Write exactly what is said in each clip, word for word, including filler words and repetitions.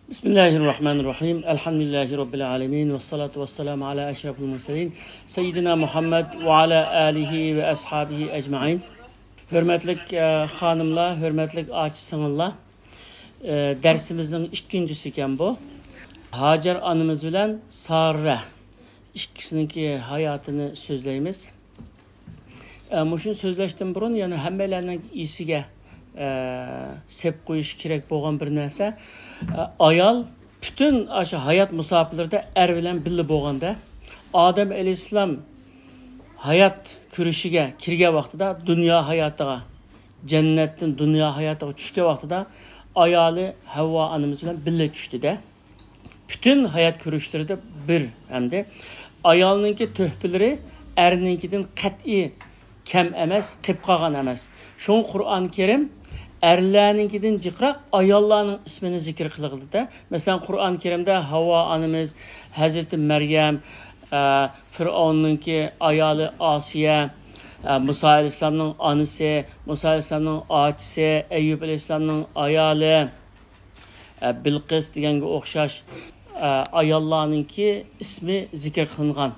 بىسمىللاھىررەھمانىررەھىم. ئەلھەمدۇلىللاھى رەببىل ئالەمىن. ۋەسسالاتۇ ۋەسسالامۇ ئالا ئەشرەفىل مۇرسەلىن. سەييىدىنا مۇھەممەد ۋە ئالا ئالىھى ۋە ئەسھابىھى ئەجمەئىن. ھۆرمەتلىك، ئە، خانىملار، ھۆرمەتلىك ئاچا سىڭىللار. ئە، دەرسىمىزنىڭ ئىككىنچىسى ئىكەن بۇ. ھاجەر ئانىمىز بىلەن سارە ئىككىسىنىڭكى ھاياتىنى سۆزلەيمىز. ئە، مۇشۇنى سۆزلەشتىن بۇرۇن يەنە ھەممەيلەننىڭ ئېسىگە، ئە، سېلىپ قويۇش كېرەك بولغان بىر نەرسە. ئە، ئايال پۈتۈن ئاشۇ ھايات مۇساپىلىرىدە ئەر بىلەن بىللە بولغاندا، ئادەم ئەلەيھىسسالام ھايات كۈرىشىگە كىرگەن ۋاقتىدا، دۇنيا ھاياتىغا، جەننەتتىن دۇنيا ھاياتىغا چۈشكەن ۋاقتىدا ئايالى ھەۋۋا ئانىمىز بىلەن بىللە چۈشتى-دە. پۈتۈن ھايات كۈرۈشلىرىدە بىر ھەمدە ئايالنىڭكى تۆھپىلىرى ئەرنىڭكىدىن قەتئىي كەم ئەمەس، قېلىپ قالغان ئەمەس. شۇڭا قۇرئان كەرىم ئەرلەرنىڭكىدىن جىقراق ئاياللارنىڭ ئىسمىنى زىكىر قىلغىلىدە. مەسىلەن، قۇرئان كەرىمدە ھاۋا ئانىمىز، ھەزرىتى مەريەم، ئە، فىرئەۋننىڭكى ئايالى ئاسىيە، ئە، مۇسا ئەلەيھىسسالامنىڭ ئانىسى، مۇسا ئەلەيھىسسالامنىڭ ئاچىسى، ئەييۇب ئەلەيھىسسالامنىڭ ئايالى، ئە، بىلقىس دېگەنگە ئوخشاش، ئە، ئاياللارنىڭكى ئىسمى زىكىر قىلىنغان.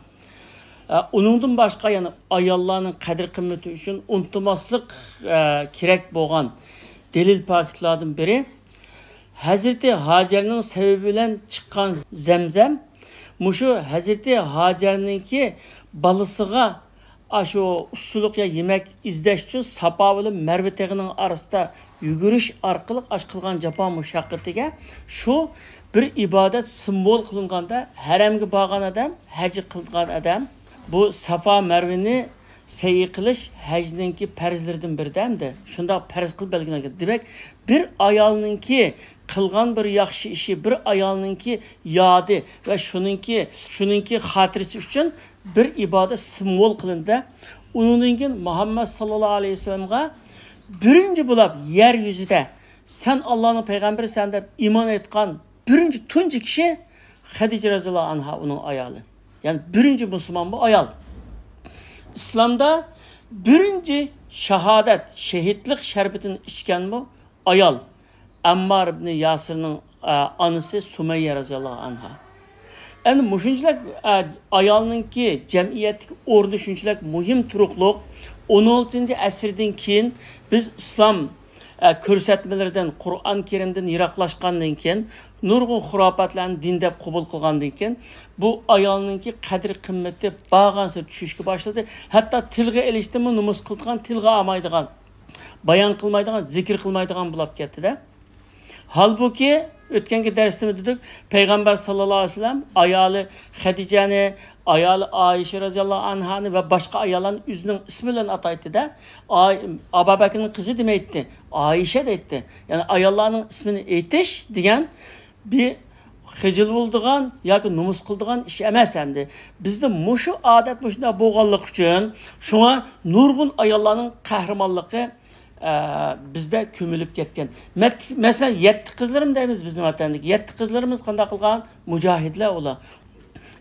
ئە، ئۇنىڭدىن باشقا يەنە ئاياللارنىڭ قەدىر-قىممىتى ئۈچۈن ئۇنتۇماسلىق، ئە، كېرەك بولغان دەلىل پاكىتلاردىن بىرى، ھەزرىتى ھاجەرنىڭ سەۋىيى بىلەن چىققان زەمزەم، مۇشۇ ھەزرىتى ھاجەرنىڭكى بالىسىغا ئاشۇ ئۇسسۇلۇق يا يېمەك ئىزدەش ئۈچۈن ساپا بىلەن مەرۋە تېغىنىڭ ئارىسىدا يۈگۈرۈش ئارقىلىق ئاش قىلغان جاپا مۇشەققىتىگە شۇ بىر ئىبادەت سىمۋول قىلىنغاندا، ھەرەمگە بارغان ئادەم، ھەج قىلغان ئادەم، بۇ ساپا مەرۋىنى سەي قىلىش ھەجنىڭكى پەرزلىرىدىن بىرىدە ئەمدى. شۇنداق پەرز قىلىپ بەلگىلەنگەن. دېمەك، بىر ئايالنىڭكى قىلغان بىر ياخشى ئىشى، بىر ئايالنىڭكى يادى ۋە شۇنىڭكى، شۇنىڭكى خاتىرىسى ئۈچۈن بىر ئىبادەت سىمۋول قىلىندى. ئۇنىڭدىن كېيىن مۇھەممەد ساللاللاھۇ ئەلەيھى ۋەسەللەمغا بىرىنچى بولۇپ يەر يۈزىدە «سەن ئاللانىڭ پەيغەمبىرىسەن» دەپ ئىمان ئېيتقان بىرىنچى، تۇنجى كىشى خەدىجە رەزىياللاھۇ ئەنھا، ئۇنىڭ ئايالى. يەنى بىرىنچى مۇسۇلمان بۇ ئايال. ئىسلامدا بىرىنچى شاھادەت، شېھىتلىق شەربىتىنى ئىچكەنمۇ ئايال. ئەممار ئىبنى ياسىرنىڭ، ئە، ئانىسى سۇمەييە رەزىياللاھۇ ئەنھا. ئەنە مۇشۇنچىلىك، ئە، ئايالنىڭكى جەمئىيەتتىكى ئورنى شۇنچىلىك مۇھىم تۇرۇقلۇق. ئون ئالتىنچى ئەسىردىن كېيىن بىز ئىسلام، ئە، كۆرسەتمىلىرىدىن، قۇرئان كەرىمدىن يىراقلاشقاندىن كېيىن، نۇرغۇن خۇراپاتلارنى دىن دەپ قوبۇل قىلغاندىن كېيىن، بۇ ئايالنىڭكى قەدىر-قىممىتى بارغانسېرى چۈشۈشكە باشلىدى. ھەتتا تىلغا ئېلىشتىنمۇ نومۇس قىلىدىغان، تىلغا ئالمايدىغان، بايان قىلمايدىغان، زىكىر قىلمايدىغان بولاپ كەتتى-دە. ھالبۇكى، ئۆتكەنكى دەرستىمۇ دېدۇق، پەيغەمبەر ساللاللاھۇ ئەلەيھى ۋەسەللەم ئايالى خەدىجەنى، ئايالى ئائىشە رەزىياللاھۇ ئەنھانى ۋە باشقا ئاياللارنى ئۆزىنىڭ ئىسمى بىلەن ئاتايتتى-دە. ئاي-، ئابا بەكرىنىڭ قىزى دېمەيتتى، ئائىشە دەيتتى. يەنى ئاياللارنىڭ ئىسمىنى ئېيتىش دېگەن بىر خىجىل بولىدىغان ياكى نومۇس قىلىدىغان ئىش ئەمەس ئەمدى. بىزدە مۇشۇ ئادەت مۇشۇنداق بولغانلىقى ئۈچۈن، شۇڭا نۇرغۇن ئاياللارنىڭ قەھرىمانلىقى، ئە، بىزدە كۆمۈلۈپ كەتكەن. مەت-، مەسىلەن، يەتتە قىزلىرىم دەيمىز بىزنىڭ ۋەتەندىكى. يەتتە قىزلىرىمىز قانداق قىلغان؟ مۇجاھىدلەر ئۇلار.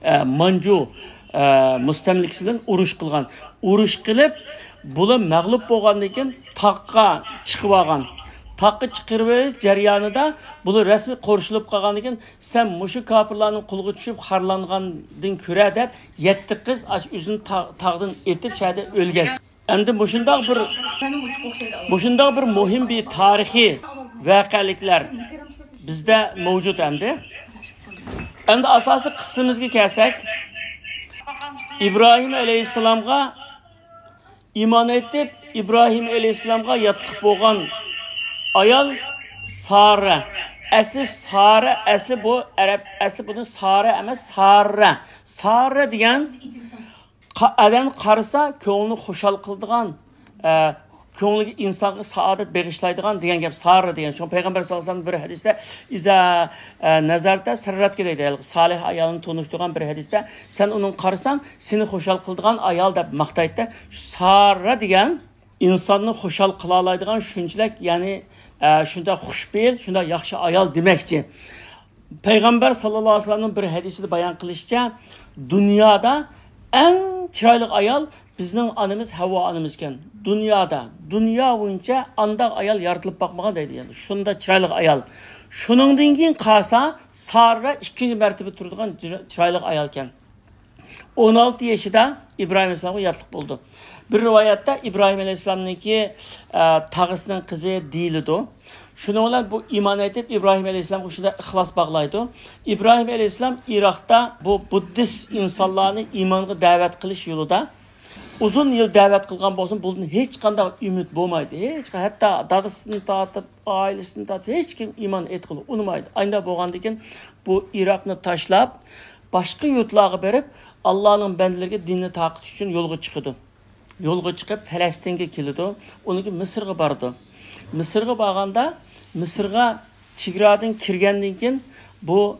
ئە، مانجۇ، ئە، مۇستەملىكىسى بىلەن ئۇرۇش قىلغان. ئۇرۇش قىلىپ، بۇلار مەغلۇپ بولغاندىن كېيىن، تاغقا چىقىۋالغان. تاغقا چىقىرىۋېلىش جەريانىدا بۇلار رەسمىي قورشىلىپ قالغاندىن كېيىن، «سەن مۇشۇ كاپىرلارنىڭ قولىغا چۈشۈپ خارلانغاندىن كۆرە» دەپ، يەتتە قىز ئاشۇ ئۆزىنى تا-، تاغدىن ئېتىپ، شۇ يەردە ئۆلگەن. ئەمدى مۇشۇنداق بىر، مۇشۇنداق بىر مۇھىم بىر تارىخىي ۋەقەلىكلەر بىزدە مەۋجۇت ئەمدى. ئەمدى ئاساسىي قىسسىمىزگە كەلسەك، ئىبراھىم ئەلەيھىسسالامغا ئىمان ئېيتىپ، ئىبراھىم ئەلەيھىسسالامغا ياتلىق بولغان ئايال سارە. ئەسلى سارە، ئەسلى بۇ ئەرەب، ئەسلى بۇنى سارە ئەمەس، سارە. سارە دېگەن قا-، ئادەم قارىسا، كۆڭلىنى خۇشال قىلىدىغان، ئە، كۆڭلىگە، ئىنسانغا سائادەت بېغىشلايدىغان دېگەن گەپ، سارە دېگەن. شۇڭا پەيغەمبەر ساللاللاھۇ ئەلەيھى ۋەسەللەم بىر ھەدىستە، «ئىزا، ئە، نەزەرتە سەررەتكە» دەيدۇ. ھېلىقى سالىھ ئايالنى تونۇشتۇرغان بىر ھەدىستە، «سەن ئۇنىڭغا قارىساڭ، سېنى خۇشال قىلىدىغان ئايال» دەپ ماختايتتى. شۇ سارە دېگەن ئىنساننى خۇشال قىلالايدىغان شۇنچىلىك، يەنى، ئە، شۇنداق خۇشپېئىل، شۇنداق ياخشى ئايال دېمەكچى. پەيغەمبەر ساللاللاھۇ ئەلەيھى ۋەسەللەمنىڭ بىر ھەدىسىدە بايان قىلىشىچە، دۇنيادا ئەڭ چىرايلىق ئايال بىزنىڭ ئانىمىز ھەۋۋا ئانىمىز ئىكەن. دۇنيادا، دۇنيا بويىچە ئانداق ئايال يارىتىلىپ باقمىغان دەيدۇ. يەنى شۇنداق چىرايلىق ئايال. شۇنىڭدىن كېيىن قارىسا، سارا ئىككىنچى مەرتىبە تۇرىدىغان چىر-، چىرايلىق ئايالكەن. ئون ئالتە يېشىدا ئىبراھىم ئەلەيھىسسالامغا ياتلىق بولىدۇ. بىر رىۋايەتتە ئىبراھىم ئەلەيھىسسالامنىڭكى، ئە، تاغىسىنىڭ قىزى دېيىلىدۇ. شۇنىڭ بىلەن بۇ ئىمان ئېيتىپ، ئىبراھىم ئەلەيھىسسالامغا شۇنداق ئىخلاس باغلايدۇ. ئىبراھىم ئەلەيھىسسالام ئىراقتا بۇ بۇددىست ئىنسانلارنى ئىمانغا دەۋەت قىلىش يولىدا ئۇزۇن يىل دەۋەت قىلغان بولسىمۇ، بۇندىن ھېچقانداق ئۈمىد بولمايدۇ. ھېچ، ھەتتا دادىسىدىن تارتىپ، ئائىلىسىدىن تارتىپ ھېچكىم ئىمان ئېيتقىلى ئۇنىمايدۇ. ئايندا بولغاندىكىن بۇ ئىراقنى تاشلاپ، باشقا يۇرتلارغا بېرىپ، ئاللانىڭ بەندىلىرىگە دىننى تارقىتىش ئۈچۈن يولغا چىقىدۇ. يولغا چىقىپ، پەلەستىنگە كېلىدۇ. ئۇنىڭ كېيىن مىسىرغا بارىدۇ. مىسىرغا بارغاندا، مىسىرغا چېگرادىن كىرگەندىن كېيىن، بۇ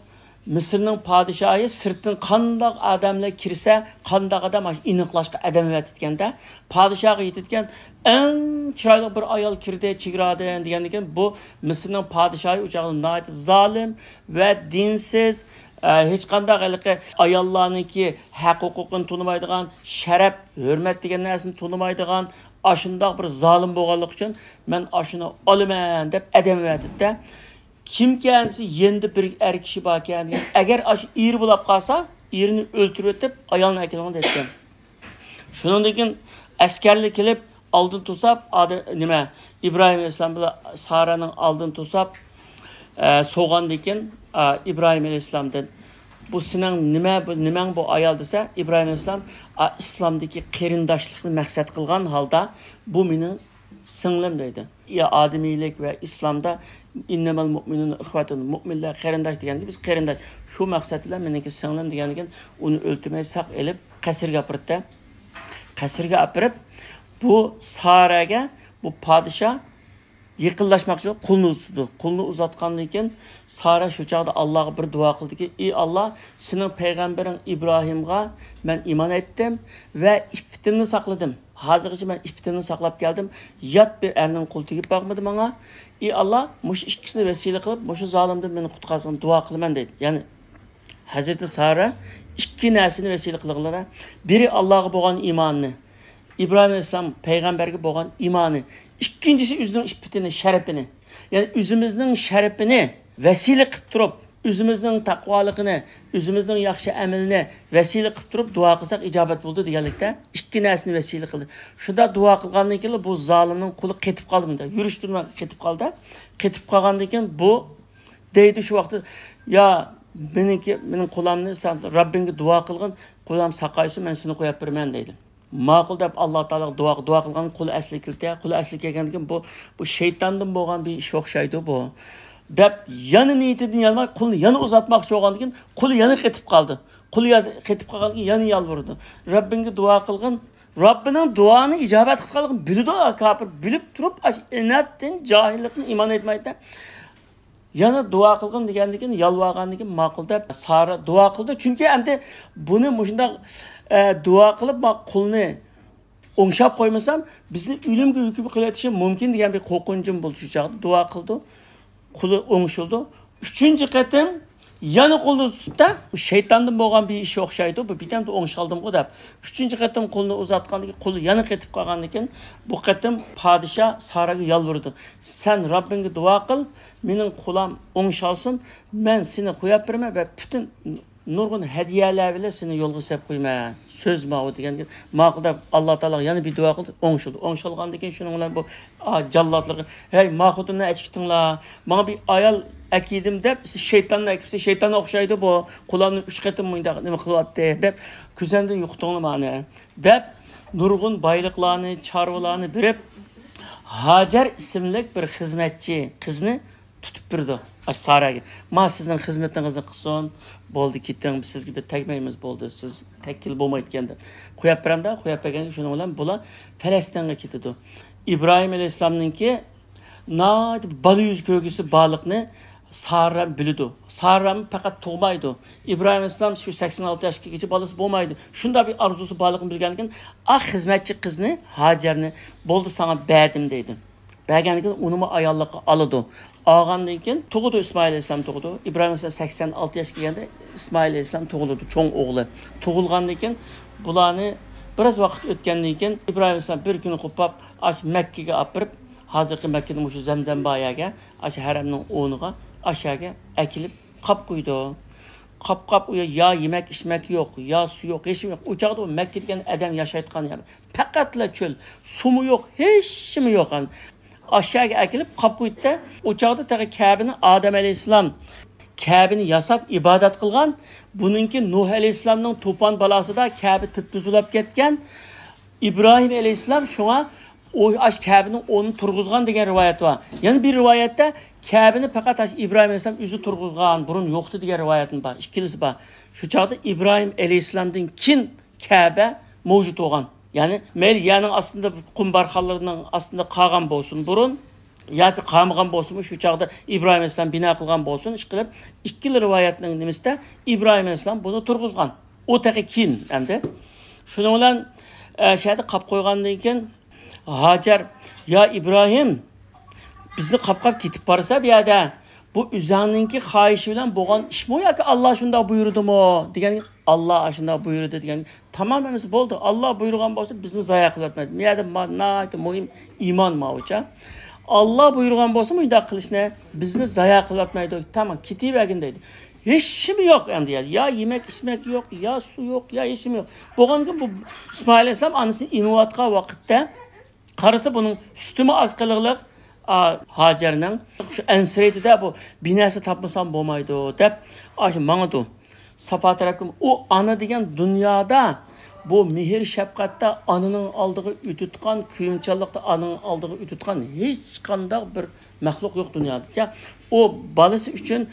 مىسىرنىڭ پادىشاھى سىرتتىن قانداق ئادەملەر كىرسە، قانداق ئادەم ئاشۇ ئېنىقلاشقا ئادەم ئەۋەتىدىكەن-دە. پادىشاھقا يېتىدىكەن، ئەڭ چىرايلىق بىر ئايال كىردى چېگرادىن دېگەندىكىن، بۇ مىسىرنىڭ پادىشاھى ئۇ چاغدا ناھايىتى زالىم ۋە دىنسىز، ئە، ھېچقانداق ھېلىقى ئاياللارنىڭكى ھەق ھوقۇقىنى تونۇمايدىغان، شەرەپ، ھۆرمەت دېگەن نەرسىنى تونۇمايدىغان، ئاشۇنداق بىر زالىم بولغانلىقى ئۈچۈن، مەن ئاشۇنى ئالىمەن دەپ ئادەم ئەۋەتىپتە. كىمكەن دېسە، يېنىدا بىر ئەر كىشى باركەن دېگەن. ئەگەر ئاشۇ ئېرى بولاپ قالسا، ئېرىنى ئۆلتۈرۈۋېتىپ، ئايالنى ئەكېلىڭ دەيدىكەن. شۇنىڭدىن كېيىن ئەسكەرلەر كېلىپ، ئالدىن توساپ، ئادە-، نېمە، ئىبراھىم ئەلەيھىسسالام بىلەن سارانىڭ ئالدىن توساپ، ئە، سوغاندىن كېيىن، ئا، ئىبراھىم ئەلەيھىسسالامدىن، «بۇ سېنىڭ نېمە، بۇ نېمەڭ بۇ ئايال؟» دېسە، ئىبراھىم ئەلەيھىسسالام، «ئا، ئىسلامدىكى قېرىنداشلىقنى مەقسەت قىلغان ھالدا، بۇ مېنىڭ سىڭلىم» دەيدۇ. يا ئادىمىيلىك ۋە ئىسلامدا «ئىننەمەل مۇئمىنۇنە ئىخۋەتۇن»، مۇئمىنلەر قېرىنداش دېگەنگە بىز قېرىنداش. شۇ مەقسەت بىلەن مېنىڭكى سىڭلىم دېگەندىكىن ئۇنى ئۆلتۈرمەي ساق ئېلىپ قەسىرگە ئاپىرىپتە. قەسىرگە ئاپىرىپ، بۇ سارەگە بۇ پادىشاھ يېقىنلاشماقچى بولۇپ قولىنى ئۇزىتىدۇ. قولىنى ئۇزاتقاندىن كېيىن سارە شۇ چاغدا ئاللاغا بىر دۇئا قىلدىكى، «ئى ئاللا، سېنىڭ پەيغەمبىرىڭ ئىبراھىمغا مەن ئىمان ئېيتتىم ۋە ئىپپىتىمنى ساقلىدىم. ھازىرغىچە مەن ئىپپىتىمنى ساقلاپ كەلدىم. يات بىر ئەرنىڭ قولى تېگىپ باقمىدى ماڭا. ئى ئاللا، مۇشۇ ئىككىسىنى ۋەسىلە قىلىپ، مۇشۇ زالىمدىن مېنى قۇتقارسىڭ دۇئا قىلىمەن» دەيدۇ. يەنى ھەزرىتى سارە ئىككى نەرسىنى ۋەسىلە قىلغىنىدا، بىرى ئاللاغا بولغان ئىمانىنى، ئىبراھىم ئەلەيھىسسالام پەيغەمبەرگە بولغان ئىمانى، ئىككىنچىسى ئۆزىنىڭ ئىپپىتىنى، شەرىپىنى. يەنى ئۆزىمىزنىڭ شەرىپىنى ۋەسىلە قىلىپ تۇرۇپ، ئۆزىمىزنىڭ تەقۋالىقىنى، ئۆزىمىزنىڭ ياخشى ئەمىلىنى ۋەسىلە قىلىپ تۇرۇپ دۇئا قىلساق ئىجابەت بولىدۇ دېگەنلىكتە، ئىككى نەرسىنى ۋەسىلە قىلدى. شۇنداق دۇئا قىلغاندىن كېيىن بۇ زالىمنىڭ قولى قېتىپ قالدى، بۇنداق يۈرۈشتۈرمەي قېتىپ قالدى. قېتىپ قالغاندىن كېيىن بۇ دەيدۇ شۇ ۋاقىتتا، «يا، مېنىڭكى، مېنىڭ قولامنى سەن رەببىڭگە دۇئا قىلغىن، قولام ساقايسۇن، مەن سېنى قويۇپ بېرىمەن» دەيدۇ. ماقۇل دەپ ئاللا تائالاغا دۇئا، دۇئا قىلغان قولى ئەسلىگە كېلىدۇ. قولى ئەسلىگە كەلگەندىن كېيىن بۇ، بۇ شەيتاندىن بولغان بىر ئىش ئوخشايدۇ بۇ، دەپ يەنە نىيىتىدىن يانماي قولىنى يەنە ئۇزاتماقچى بولغاندىن كېيىن قولى يەنە قېتىپ قالدى. قولى يا-، قېتىپ قالغاندىن كېيىن يەنە يالۋۇرىدۇ. رەببىڭگە دۇئا قىلغىن، رەببىنىڭ دۇئانى ئىجابەت قىلغانلىقىنى بىلىدۇ، كاپىر بىلىپ تۇرۇپ ئاشۇ ئىنادتىن، جاھىللىقتىن ئىمان ئېيتمايدۇ. يەنە دۇئا قىلغىن دېگەندىن كېيىن، يالۋارغاندىن كېيىن ماقۇل دەپ سارا دۇئا قىلدى. چۈنكى ئەمدى بۇنى مۇشۇنداق، ئە، دۇئا قىلىپ، ما-، قۇلنى ئوڭشاپ قويمىسام، بىزنى ئۆلۈمگە ھۆكۈم قىلىۋېتىشى مۇمكىن دېگەن بىر قورقۇنچۇم بولدى شۇ چاغدا. دۇئا قىلدى. قۇلى ئوڭشىلدى. ئۈچىنچى قېتىم يەنە قولىنى تۇتۇپتا، بۇ شەيتاندىن بولغان بىر ئىش ئوخشايدۇ، بۇ بىتەمدە ئوڭشالدىمغۇ دەپ. ئۈچىنچى قېتىم قولىنى ئۇزاتقاندىن كېيىن، قولى يەنە قېتىپ قالغاندىن كېيىن، بۇ قېتىم پادىشاھ ساراگە يالۋۇرىدۇ، سەن رەببىڭگە دۇئا قىل، مېنىڭ قولام ئوڭشالسۇن، مەن سېنى قويۇپ بېرىمەن ۋە پۈتۈن نۇرغۇن ھەدىيەلەر بىلەن سېنى يولغا سېلىپ قويىمەن. سۆز ماۋۇ دېگەندىن كېيىن، ماقۇل دەپ ئاللا تائالاغا يەنە بىر دۇئا قىلدى، ئوڭشىلدى. ئوڭشالغاندىن كېيىن شۇنىڭ بىلەن بۇ، ئا، جاللاتلىرىغا، ھەي، ما خوتۇننى ئەچىكىتىڭلار، ماڭا بىر ئايال ئەكىدىم دەپ، سىز شەيتاننى ئەكىپسىز، شەيتانغا ئوخشايدۇ بۇ، قولامنى ئۈچ قېتىم مۇنداق نېمە قىلىۋاتتى دەپ، كۆزۈمدىن يوقىتىڭلار مانى دەپ، نۇرغۇن بايلىقلارنى، چارۋىلارنى بېرىپ، ھاجەر ئىسىملىك بىر خىزمەتچى قىزنى تۇتۇپ بېرىدۇ ئاشۇ ساراگە. ما سىزنىڭ خىزمىتىڭىزنى قىلسۇن، بولدى، كېتىڭ، بىز سىزگە بىر تەگمەيمىز، بولدى، سىز تەككىلى بولمايدىكەن دەپ. قويۇپ بېرەمدە، قويۇپ بەرگەن شۇنىڭ بىلەن بۇلار پەلەستىنگە كېتىدۇ. ئىبراھىم ئەلەيھىسسالامنىڭكى ناھايىتى بالا يۈز كۆرگۈسى بارلىقنى سارا بىلىدۇ. سارا پەقەت تۇغمايدۇ. ئىبراھىم ئەلەيھىسسالام شۇ سەكسەن ئالتە ياشقىچە بالىسى بولمايدۇ. شۇنداق بىر ئارزۇسى بارلىقىنى بىلگەندىن كېيىن، ئا خىزمەتچى قىزنى، ھاجەرنى، بولدى، ساڭا بەردىم دەيدۇ. بەرگەندىن كېيىن ئۇنىمۇ ئاياللىققا ئالىدۇ. ئالغاندىن كېيىن تۇغىدۇ، ئىسمائىل ئەلەيھىسسالام تۇغىدۇ. ئىبراھىم ئەلەيھىسسالام سەكسەن ئالتە ياشقا كەلگەندە ئىسمائىل ئەلەيھىسسالام تۇغۇلىدۇ، چوڭ ئوغلى. تۇغۇلغاندىن كېيىن بۇلارنى بىراز ۋاقىت ئۆتكەندىن كېيىن ئىبراھىم ئەلەيھىسسالام بىر كۈنى قوپاپ، ئاشۇ مەككىگە ئاپىرىپ، ھازىرقى مەككىدە مۇشۇ زەمزەم بار يەرگە، ئاشۇ ھەرەمنىڭ ئورنىغا ئاشۇ يەرگە ئەكېلىپ قاپ قويىدۇ. قاپ قاپ ئۇ يا يېمەك ئىچمەك يوق، يا سۇ يوق، ھېچنېمە يوق. ئۇ چاغدا ئۇ مەككە دېگەن ئادەم ياشايدىغان يەر پەقەتلا چۆل، سۇمۇ يوق، ھېچنېمە يوق. ئاشۇ يەرگە ئەكېلىپ قاپ قويدى. ئۇ چاغدا تېخى كەبىنى ئادەم ئەلەيھىسسالام كەبىنى ياساپ ئىبادەت قىلغان. بۇنىڭكى نۇھ ئەلەيھىسسالامنىڭ توپان بالاسىدا كەبە تۈپتۈزۈلۈپ كەتكەن. ئىبراھىم ئەلەيھىسسالام شۇڭا ئۇ ئاش كەبىنىڭ ئورنىنى تۇرغۇزغان دېگەن رىۋايەت بار. يەنە بىر رىۋايەتتە كەبىنى پەقەت ئاش ئىبراھىم ئەلەيھىسسالام ئۆزى تۇرغۇزغان، بۇرۇن يوقتى دېگەن رىۋايەتمۇ بار. ئىككىلىسى بار. شۇ چاغدا ئىبراھىم ئەلەيھىسسالامدىن كېيىن كەبە مەۋجۇت بولغان. يەنى مەيلى يەرنىڭ ئاستىدا قۇم بارخانلىرىنىڭ ئاستىدا قالغان بولسۇن بۇرۇن، ياكى قالمىغان بولسىمۇ، شۇ چاغدا ئىبراھىم ئەلەيھىسسالام بىنا قىلغان بولسۇن، ئىشقىلىپ، ئىككىلا رىۋايەتنىڭ نېمىسىدە ئىبراھىم ئەلەيھىسسالام بۇنى تۇرغۇزغان. ئۇ تېخى كېيىن ئەمدى. شۇنىڭ بىلەن، ئە، شۇ يەردە قاپ قويغاندىن كېيىن ھاجەر، يا ئىبراھىم، بىزنى قاپ قاپ كېتىپ بارسا بۇ يەردە، بۇ ئۆزۈڭنىڭكى خاھىشى بىلەن بولغان ئىشمۇ ياكى ئاللا شۇنداق بۇيرۇدىمۇ دېگەن، ئاللا ئاشۇنداق بۇيرۇدى دېگەن. تامام ئەمىسە، بولدى، ئاللا بۇيرۇغان بولسا بىزنى زايە قىلىۋەتمەيدۇ. بۇ يەردە ما-، ناھايىتى مۇھىم ئىمان ماۋۇچە. ئاللا بۇيرۇغان بولسا مۇنداق قىلىشنى، بىزنى زايە قىلىۋەتمەيدۇ. تامام، كېتىۋەرگىن دەيدۇ. ھېچنېمە يوق ئەمدى يەردە. يا يېمەك ئىچمەك يوق، يا سۇ يوق، يا ھېچنېمە يوق. بولغاندىكىن بۇ ئىسمائىل ئەلەيھىسسالام ئانىسىنى ئېمىۋاتقان ۋاقىتتا قارىسا، بۇنىڭ سۈتىمۇ ئاز قېلىقلىق، ئا، ھاجەرنىڭ. شۇ ئەنسىرەيدىدە، بۇ بىر نەرسە تاپمىسام بولمايدۇ دەپ، ئاشۇ ماڭىدۇ. سافا تەرەپكە ئۇ ئانا دېگەن دۇنيادا بۇ مېھىر شەپقەتتە ئانىنىڭ ئالدىغا ئۆتۈتقان، كۆيۈمچانلىقتا ئانىنىڭ ئالدىغا ئۆتۈتقان ھېچقانداق بىر مەخلۇق يوق دۇنيادا. ئۇ بالىسى ئۈچۈن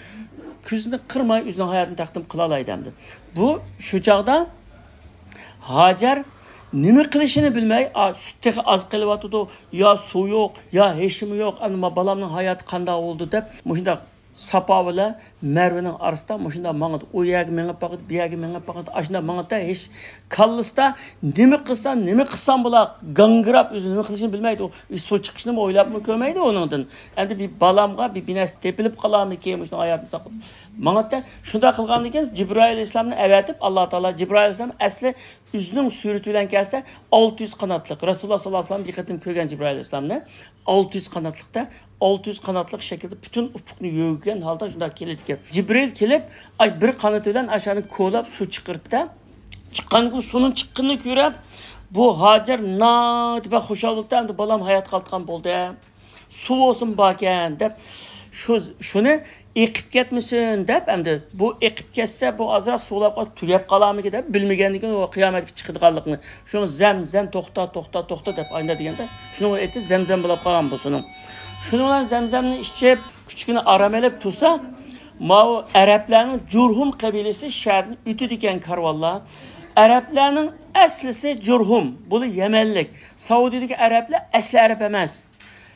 كۆزىنى قىرماي ئۆزىنىڭ ھاياتىنى تەقدىم قىلالايدۇ ئەمدى. بۇ شۇ چاغدا ھاجەر نېمە قىلىشىنى بىلمەي، ئا، سۈت تېخى ئاز قېلىۋاتىدۇ، يا سۇ يوق، يا ھېچنېمە يوق، ئەمدى ما بالامنىڭ ھاياتى قانداق بولىدۇ دەپ، مۇشۇنداق ساپا بىلەن مەرۋىنىڭ ئارىسىدا مۇشۇنداق ماڭىدۇ. ئۇ يەرگە مېڭىپ باقىدۇ، بۇ يەرگە مېڭىپ باقىدۇ، ئاشۇنداق ماڭىدۇ. ھېچ كاللىسىدا نېمە قىلسام، نېمە قىلسام بولا، گاڭگىراپ ئۆزى نېمە قىلىشىنى بىلمەيدۇ. سۇ چىقىشنىمۇ ئويلاپمۇ كۆرمەيدۇ ئۇنىڭدىن. ئەمدى بىر بالامغا بىر، بىر نەرسە تېپىلىپ قالارمىكىن، مۇشۇنىڭ ھاياتىنى ساقلاپ. ماڭىدۇ. شۇنداق قىلغاندىن كېيىن جىبرائىل ئەلەيھىسسالامنى ئەۋەتىپ، ئاللا تائالا جىبرائىل ئەلەيھىسسالام ئەسلى ئۆزىنىڭ سۈرىتى بىلەن كەلسە، ئالتە يۈز قاناتلىق. رەسۇلۇللا ساللاللاھۇ ئەلەيھى ۋەسەللەم بىر قېتىم كۆرگەن جىبرائىل ئەلەيھىسسالامنى. ئالتە يۈز قاناتلىقتا، ئالتە يۈز قاناتلىق شەكىلدە پۈتۈن ئۇپۇقنى يۆگىگەن ھالدا شۇنداق كېلىدىكەن. جىبرىل كېلىپ، ئاي، بىر قانىتى بىلەن ئاشۇنى كولاپ سۇ چىقىرتتى. چىققاندىن كېيىن سۇنىڭ چىققىنىنى كۆرۈپ، بۇ ھاجەر ناھايىتى بەك خۇشال بولۇپتۇ، ئەمدى بالام ھايات قالىدىغان بولدى. سۇ بولسىمۇ باركەن دەپ، شۇ، شۇنى ئېقىپ كەتمىسۇن دەپ، ئەمدى بۇ ئېقىپ كەتسە، بۇ ئازراق سۇلاپ قالىپ تۈگەپ قالارمىكىن دەپ، بىلمىگەندىكىن ئۇ قىيامەتكە چىقىدىغانلىقىنى. شۇڭا زەم، زەم، توختا، توختا، توختا دەپ ئايدا دېگەندە، شۇنىڭ ئېتى زەمزەم بولاپ قالغان بۇ سۇنىڭ. شۇنىڭ بىلەن زەمزەمنى ئىچىپ، كۈچۈكىنى ئارام ئېلىپ تۇرسا، ماۋۇ ئەرەبلەرنىڭ جۇرھۇم قەبىلىسى شەھەردىن ئۆتىدىكەن كارۋانلار. ئەرەبلەرنىڭ ئەسلىسى جۇرھۇم، بۇلار يەمەنلىك. سەئۇدىدىكى ئەرەبلەر ئەسلى ئەرەب ئەمەس.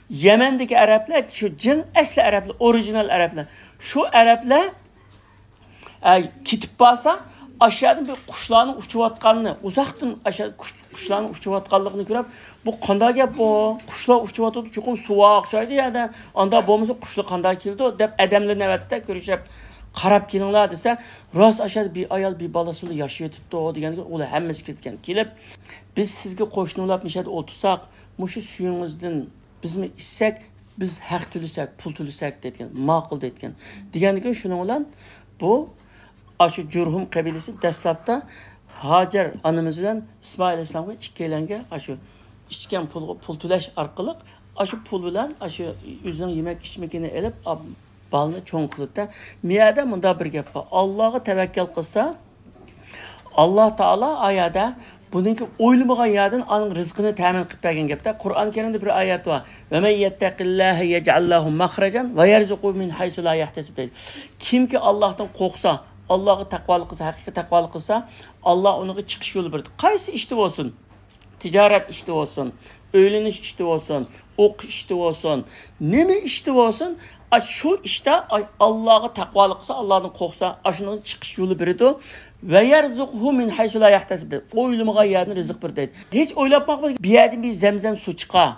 يەمەندىكى ئەرەبلەر، شۇ جىڭ ئەسلى ئەرەبلەر، ئورىجىنال ئەرەبلەر. شۇ ئەرەبلەر، ئە، كېتىپ بارسا، ئاشۇ يەردىن بىر قۇشلارنىڭ ئۇچۇۋاتقانىنى، ئۇزاقتىن ئاشۇ قۇش-، قۇشلارنىڭ ئۇچۇۋاتقانلىقىنى كۆرۈپ، «بۇ قانداق گەپ بۇ؟ قۇشلار ئۇچۇۋاتىدۇ، چوقۇم سۇ بار ئوخشايدۇ يەردە. ئانداق بولمىسا قۇشلار قانداق كېلىدۇ؟» دەپ ئادەملىرىنى ئەۋەتتى-دە، كۆرۈشۈپ، «قاراپ كېلىڭلار» دېسە، راست ئاشۇ يەردە بىر ئايال، بىر بالىسى بىلەن ياشاۋېتىپتۇ دېگەندىكىن، ئۇلار ھەممىسى كېلىدىكەن. كېلىپ، «بىز سىزگە قوشنا بولۇپ مۇشۇ يەردە ئولتۇرساق، مۇشۇ سۈيىڭىزدىن بىزمۇ ئىچسەك، بىز ھەق تۆلىسەك، پۇل تۆلىسەك» دەيدىكەن. «ماقۇل» دەيدىكەن. دېگەندىكىن شۇنىڭ بىلەن بۇ، ئاشۇ جۇرھۇم قەبىلىسى دەسلەپتە ھاجەر ئانىمىز بىلەن ئىسمائىل ئەلەيھىسسالامغا ئىككىيلەنگە ئاشۇ ئىچكەن پۇلغا پۇل تۆلەش ئارقىلىق، ئاشۇ پۇل بىلەن ئاشۇ ئۆزىنىڭ يېمەك ئىچمىكىنى ئېلىپ، ئا-، بالىنى چوڭ قىلىدۇ-دە. مۇ يەردە مۇنداق بىر گەپ بار. ئاللاغا تەۋەككەل قىلسا، ئاللا تائالا ئايەدە بۇنىڭكى ئويلىمىغان يەردىن ئانىڭ رىزقىنى تەمىن قىلىپ بەرگەن گەپتە. قۇرئان كەرىمدە بىر ئايەت بار. «وَمَن يَتَّقِ اللَّهَ يَجْعَل لَّهُ مَخْرَجًا وَيَرْزُقْهُ مِنْ حَيْثُ لَا يَحْتَسِبُ» دەيدۇ. كىمكى ئاللاھتىن قورقسا، ئاللاغا تەقۋالىق قىلسا، ھەقىقىي تەقۋالىق قىلسا، ئاللا ئۇنىڭغا چىقىش يولى بېرىدۇ. قايسى ئىشتا بولسۇن، تىجارەت ئىشتا بولسۇن، ئۆيلىنىش ئىشتا بولسۇن، ئوقۇش ئىشتا بولسۇن، نېمە ئىشتا بولسۇن، ئا، شۇ ئىشتا، ئا، ئاللاغا تەقۋالىق قىلسا، ئاللادىن قورقسا، ئاشۇنىڭ چىقىش يولى بېرىدۇ. «وَيَرْزُقْهُ مِنْ حَيْثُ لَا يَحْتَسِبُ» دەيدۇ. ئويلىمىغان يەردىن رىزىق بېرىدۇ دەيدۇ. ھېچ ئويلاپ باقمىدىم، بۇ يەردىن بىر زەمزەم سۇ چىقار،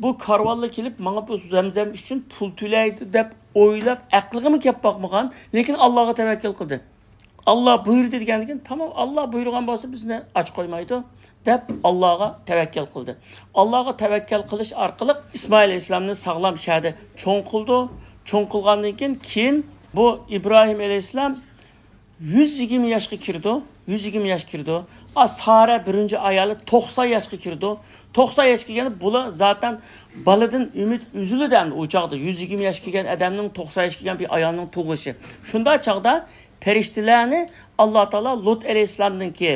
بۇ كارۋانلار كېلىپ ماڭا بۇ زەمزەم ئۈچۈن پۇل تۆلەيدۇ دەپ ئويلاپ ئەقلىگىمۇ كەپ باقمىغان، لېكىن ئاللاغا تەۋەككەل قىلدى. ئاللا بۇيرۇدى دېگەندىكىن، تامام، ئاللا بۇيرۇغان بولسا بىزنى ئاچ قويمايدۇ، دەپ ئاللاغا تەۋەككەل قىلدى. ئاللاغا تەۋەككەل قىلىش ئارقىلىق ئىسمائىل ئەلەيھىسسالامنى ساغلام شەھەردە چوڭ قىلدى، چوڭ قىلغاندىن كېيىن، كېيىن بۇ ئىبراھىم ئەلەيھىسسالام يۈز يىگىرمە ياشقا كىرىدۇ. يۈز يىگىرمە ياش كىرىدۇ. ئا، سارە بىرىنچى ئايالى توقسان ياشقا كىرىدۇ. توقسان ياشقا كىرگەندە بۇلار زاتەن بالىدىن ئۈمىد ئۈزۈلىدۇ ئەمدى ئۇ چاغدا. يۈز يىگىرمە ياشقا كىرگەن ئادەمنىڭ توقسان ياشقا كىرگەن بىر ئايالنىڭ تۇغۇشى. شۇنداق چاغدا پەرىشتىلەرنى ئاللا تائالا لۇت ئەلەيھىسسالامنىڭكى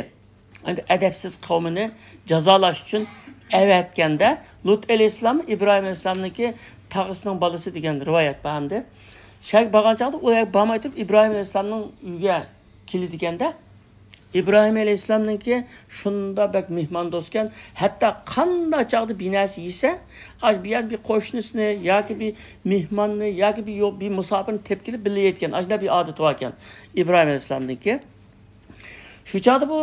ئەدەپسىز قەۋمىنى جازالاش ئۈچۈن ئەۋەتكەندە، لۇت ئەلەيھىسسالام ئىبراھىم ئەلەيھىسسالامنىڭكى تاغىسىنىڭ بالىسى دېگەن رىۋايەت بار ئەمدى. شەك بارغان چاغدا ئۇ يەرگە بارماي تۇرۇپ ئىبراھىم ئەلەيھىسسالامنىڭ ئۆيىگە كېلىدىكەندە، ئىبراھىم ئەلەيھىسسالامنىڭكى شۇنداق بەك مېھماندوستكەن، ھەتتا قانداق چاغدا بىر نەرسە يېسە، ئاش بۇ يەردە بىر قوشنىسىنى ياكى بىر مېھماننى ياكى بىر يو-، بىر مۇساپىرنى تېپىپ كېلىپ بىللە يەيدىكەن. ئاشۇنداق بىر ئادىتى باركەن ئىبراھىم ئەلەيھىسسالامنىڭكى. شۇ چاغدا بۇ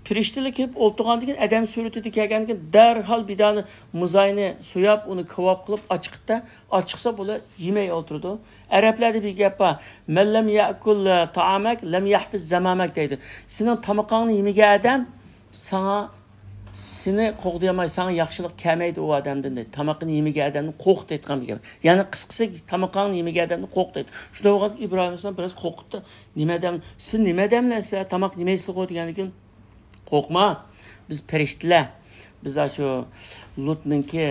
پىرىشتىلەر كېلىپ ئولتۇرغاندىن كېيىن، ئادەم سۈرىتىدە كەلگەندىن كېيىن، دەرھال بىر دانە مۇزاينى سوياپ، ئۇنى كاۋاپ قىلىپ ئاچىقىدىدا، ئاچىقسا بۇلار يېمەي ئولتۇرىدۇ. ئەرەبلەردە بىر گەپ بار، مەن لەم يەئكۇل تائامەك لەم يەھفىز زەمامەك دەيدۇ. سېنىڭ تامىقىڭنى يېمىگەن ئادەم ساڭا، سېنى قوغدىيالماي، ساڭا ياخشىلىق كەلمەيدۇ ئۇ ئادەمدىن دەيدۇ. تامىقىنى يېمىگەن ئادەمنى قورقۇت دەيدىغان بىر گەپ. يەنى قىسقىسى، تامىقىڭنى يېمىگەن ئادەمنى قورقۇت دەيدۇ. شۇنداق بولغاندا ئىبراھىم ئەلەيھىسسالام بىراز قورقۇپتۇ. نېمە ئادەم، سىز نېمە ئادەملەر سىلەر؟ تاماق يېمەيسىلغۇ دېگەندىن كېيىن، قورقما، بىز پەرىشتىلەر. بىز ئاشۇ لۇتنىڭكى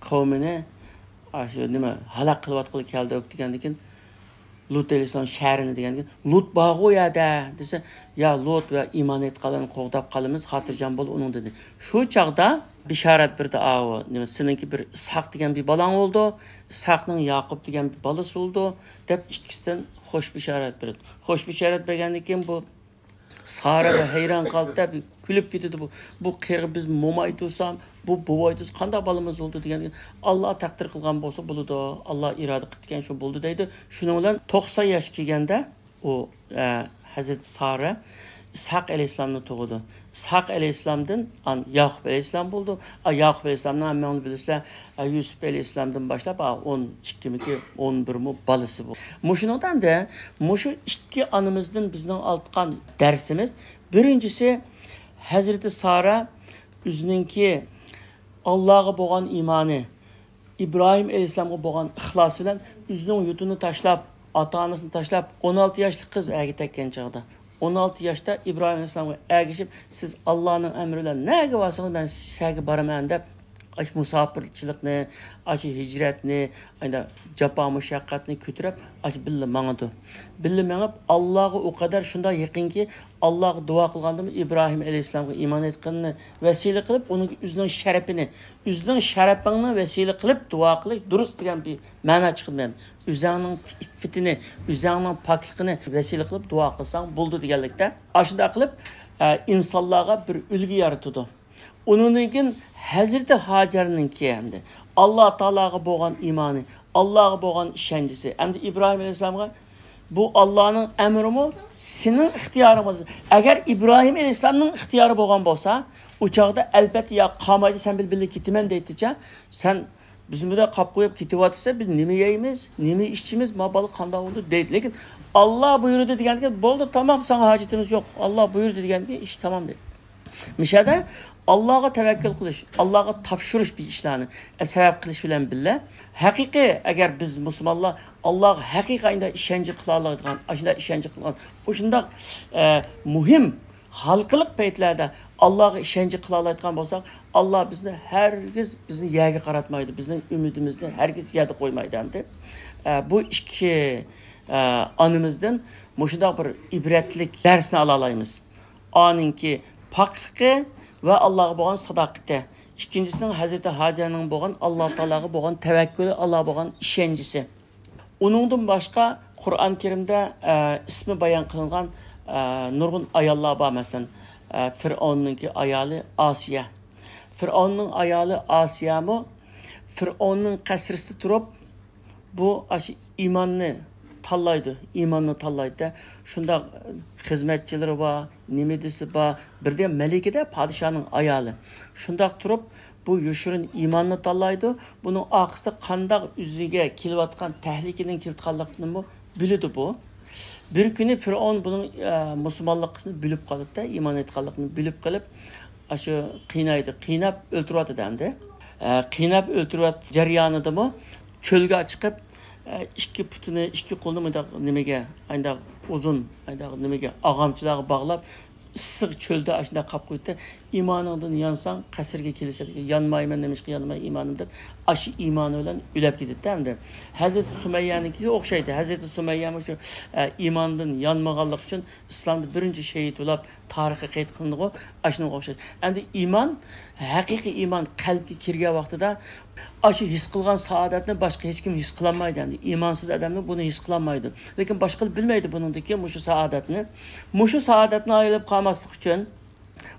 قەۋمىنى ئاشۇ نېمە ھالاك قىلىۋاتقىلى كەلدۇق دېگەندىن كېيىن، لۇت ئەلەيھىسسالام شەھىرىنى دېگەندىن كېيىن، لۇت بارغۇ يەردە دېسە، يا لۇت ۋە ئىمان ئېيتقانلارنى قوغداپ قالىمىز، خاتىرجەم بول ئۇنىڭدىن دېدى. شۇ چاغدا بېشارەت بېرىدۇ، ئاۋۇ نېمە، سېنىڭكى بىر ئىسھاق دېگەن بىر بالاڭ بولىدۇ، ئىسھاقنىڭ ياقۇپ دېگەن بىر بالىسى بولىدۇ، دەپ ئىككىسىدىن خوش بېشارەت بېرىدۇ. خوش بېشارەت بەرگەندىن كېيىن بۇ سارا ھەيران قالدى-دە، بىر كۈلۈپ كېتىدۇ بۇ. بۇ قېرى بىز موماي تۇرسام، بۇ بوۋاي تۇرسا قانداق بالىمىز بولىدۇ دېگەندىن كېيىن، ئاللا تەقدىر قىلغان بولسا بولىدۇ، ئاللا ئىرادە قىپتىكەن شۇ بولىدۇ دەيدۇ. شۇنىڭ بىلەن توقسان ياشقا كەلگەندە ئۇ، ئە، ھەزرىتى سارا ئىسھاق ئەلەيھىسسالامنى تۇغىدۇ. ئىسھاق ئەلەيھىسسالامدىن ئان ياقۇپ ئەلەيھىسسالام بولىدۇ. ئا، ياقۇپ ئەلەيھىسسالامنىڭ ھەممىڭلار بىلىسىلەر، ئە، يۈسۈپ ئەلەيھىسسالامدىن باشلاپ، ئا، ئون ئىككىمىكى، ئون بىرمۇ بالىسى بۇ. مۇشۇنىڭدا ئەمدى مۇشۇ ئىككى ئانىمىزدىن بىزنىڭ ئالىدىغان دەرسىمىز، بىرىنچىسى، ھەزرىتى سارا ئۆزىنىڭكى ئاللاغا بولغان ئىمانى، ئىبراھىم ئەلەيھىسسالامغا بولغان ئىخلاسى بىلەن ئۆزىنىڭ يۇرتىنى تاشلاپ، ئاتا-ئانىسىنى تاشلاپ، ئون ئالتە ياشلىق قىز ئەرگە تەگكەن چاغدا، ئون ئالتە ياشتا ئىبراھىم ئەلەيھىسسالامغا ئەگىشىپ، سىز ئاللانىڭ ئەمرى بىلەن نەگە بارسىڭىز، مەن سەگە بارىمەن دەپ، ئاشۇ مۇساپىرچىلىقنى، ئاشۇ ھىجرەتنى، ئايدا جاپا مۇشەققەتنى كۆتۈرۈپ، ئاشۇ بىللە ماڭىدۇ. بىللە مېڭىپ، ئاللاغا ئۇ قەدەر شۇنداق يېقىنكى، ئاللاغا دۇئا قىلغاندىمۇ ئىبراھىم ئەلەيھىسسالامغا ئىمان ئېيتقىنىنى ۋەسىلە قىلىپ، ئۇنىڭ ئۆزىنىڭ شەرىپىنى، ئۆزىنىڭ شەرىپىڭنى ۋەسىلە قىلىپ دۇئا قىلىش دۇرۇس دېگەن بىر مەنا چىقىدۇ مەن. ئۆزەڭنىڭ ئىففىتىنى، ئۆزەڭنىڭ پاكلىقىنى ۋەسىلە قىلىپ دۇئا قىلساڭ بولىدۇ دېگەنلىكتە، ئاشۇنداق قىلىپ، ئە، ئىنسانلارغا بىر ئۈلگە يارىتىدۇ. ئۇنىڭدىن كېيىن ھەزرىتى ھاجەرنىڭكى ئەمدى ئاللا تائالاغا بولغان ئىمانى، ئاللاغا بولغان ئىشەنچىسى. ئەمدى ئىبراھىم ئەلەيھىسسالامغا بۇ ئاللانىڭ ئەمرىمۇ سېنىڭ ئىختىيارىڭ بولسا. ئەگەر ئىبراھىم ئەلەيھىسسالامنىڭ ئىختىيارى بولغان بولسا، ئۇ چاغدا ئەلبەتتە يا قالمايدۇ، سەن بىلەن بىللە كېتىمەن دەيتتىچە. سەن بىزنى بۇنداق قاپ قويۇپ كېتىۋاتىسەن، بىز نېمە يەيمىز، نېمە ئىچىمىز، ما بالا قانداق بولىدۇ دەيدۇ. لېكىن ئاللا بۇيرۇدى دېگەندىن كېيىن، بولدى، تامام، ساڭا ھاجىتىمىز يوق. ئاللا بۇيرۇدى دېگەندىن كېيىن ئىش تامام دەيدۇ. مىشەدە ئاللاغا تەۋەككۈل قىلىش، ئاللاغا تاپشۇرۇش بىر ئىشلارنى، ئە، سەۋەب قىلىش بىلەن بىللە، ھەقىقىي، ئەگەر بىز مۇسۇلمانلار ئاللاغا ھەقىقىي ئاشۇنداق ئىشەنچ قىلالايدىغان، ئاشۇنداق ئىشەنچ قىلغان، مۇشۇنداق، ئە، مۇھىم، ھالقىلىق پەيتلەردە ئاللاغا ئىشەنچ قىلالايدىغان بولساق، ئاللا بىزنى ھەرگىز بىزنى يەرگە قاراتمايدۇ، بىزنىڭ ئۈمىدىمىزنى ھەرگىز يەردە قويمايدۇ ئەمدى. ئە، بۇ ئىككى، ئە، ئانىمىزدىن مۇشۇنداق بىر ئىبرەتلىك دەرسنى ئالالايمىز. ئانىڭكى پاكلىقى ۋە ئاللاغا بولغان ساداقىتى. ئىككىنچىسىنىڭ ھەزرىتى ھاجەرنىڭ بولغان ئاللا تائالاغا بولغان تەۋەككۈلى، ئاللاغا بولغان ئىشەنچىسى. ئۇنىڭدىن باشقا قۇرئان كەرىمدە، ئە، ئىسمى بايان قىلىنغان، ئە، نۇرغۇن ئاياللار بار، مەسىلەن، ئە، فىرئەۋننىڭكى ئايالى ئاسىيە. فىرئەۋننىڭ ئايالى ئاسىيەمۇ فىرئەۋننىڭ قەسرىسىدە تۇرۇپ، بۇ ئاشۇ ئىماننى تاللايدۇ، ئىماننى تاللايدۇ-دە. شۇنداق خىزمەتچىلىرى بار، نېمە دېسە بار، بىردەم مەلىكە-دە، پادىشاھنىڭ ئايالى. شۇنداق تۇرۇپ، بۇ يوشۇرۇن ئىماننى تاللايدۇ. بۇنىڭ ئارقىسىدا قانداق ئۆزىگە كېلىۋاتقان تەھلىكىنىڭ كېلىدىغانلىقىنىمۇ بىلىدۇ بۇ. بىر كۈنى پىرئون بۇنىڭ، ئە، مۇسۇلمانلىقىنى بىلىپ قالىدۇ-دە، ئىمان ئېيتقانلىقىنى بىلىپ قېلىپ، ئاشۇ قىينايدۇ، قىيناپ ئۆلتۈرۈۋاتىدۇ ئەمدى. ئە، قىيناپ ئۆلتۈرۈۋات جەريانىدىمۇ چۆلگە چىقىپ، ئىككى پۇتىنى، ئىككى قولىنى مۇنداق نېمىگە، ئانداق ئۇزۇن، ئانداق نېمىگە، ئاغامچىلارغا باغلاپ، ئىسسىق چۆلدە ئاشۇنداق قاپ قويۇپتۇ. ئىمانىڭدىن يانساڭ، قەسىرگە كېلىسەن دېگەن. يانمايمەن، نېمىشقا يانماي ئىمانىم دەپ، ئاشۇ ئىمانى بىلەن ئۆلۈپ كېتىپتۇ ئەمدى. ھەزرىتى سۇمەييەنىڭكىگە ئوخشايدۇ. ھەزرىتى سۇمەييەمۇ شۇ، ئە، ئىمانىدىن يانمىغانلىقى ئۈچۈن ئىسلامدا بىرىنچى شېھىت بولۇپ تارىخقا قەيت قىلىنىدىغۇ، ئاشۇنىڭغا ئوخشاش. ئەمدى ئىمان، ھەقىقىي ئىمان قەلبكە كىرگەن ۋاقتىدا ئاشۇ ھېس قىلغان سائادەتنى باشقا ھېچكىم ھېس قىلالمايدۇ. ئەمدى ئىمانسىز ئادەممۇ بۇنى ھېس قىلالمايدۇ. لېكىن باشقىلار بىلمەيدۇ بۇنىڭدىكى مۇشۇ سائادەتنى. مۇشۇ سائادەتنى ئايرىلىپ قالماسلىق ئۈچۈن،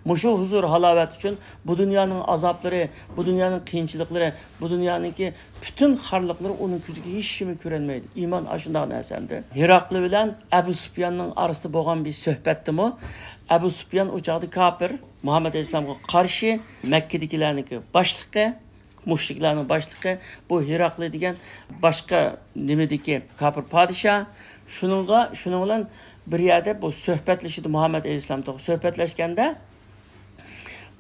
مۇشۇ ھۇزۇر ھالاۋەت ئۈچۈن بۇ دۇنيانىڭ ئازابلىرى، بۇ دۇنيانىڭ قىيىنچىلىقلىرى، بۇ دۇنيانىڭكى پۈتۈن خارلىقلىرى ئۇنىڭ كۆزىگە ھېچنېمە كۆرۈنمەيدۇ. ئىمان ئاشۇنداق نەرسە ئەمدى. ھېراقلى بىلەن ئەبۇ سۇپياننىڭ ئارىسىدا بولغان بىر سۆھبەتتىمۇ، ئەبۇ سۇپيان ئۇ چاغدا كاپىر، مۇھەممەد ئەلەيھىسسالامغا قارشى مەككىدىكىلەرنىڭكى باشلىقى، مۇشرىكلارنىڭ باشلىقى، بۇ ھېراقلى دېگەن باشقا نېمىدىكى كاپىر پادىشاھ. شۇنىڭغا، شۇنىڭ بىلەن بىر يەردە بۇ سۆھبەتلىشىدۇ مۇھەممەد ئەلەيھىسسالام توغرا سۆھبەتلەشكەندە،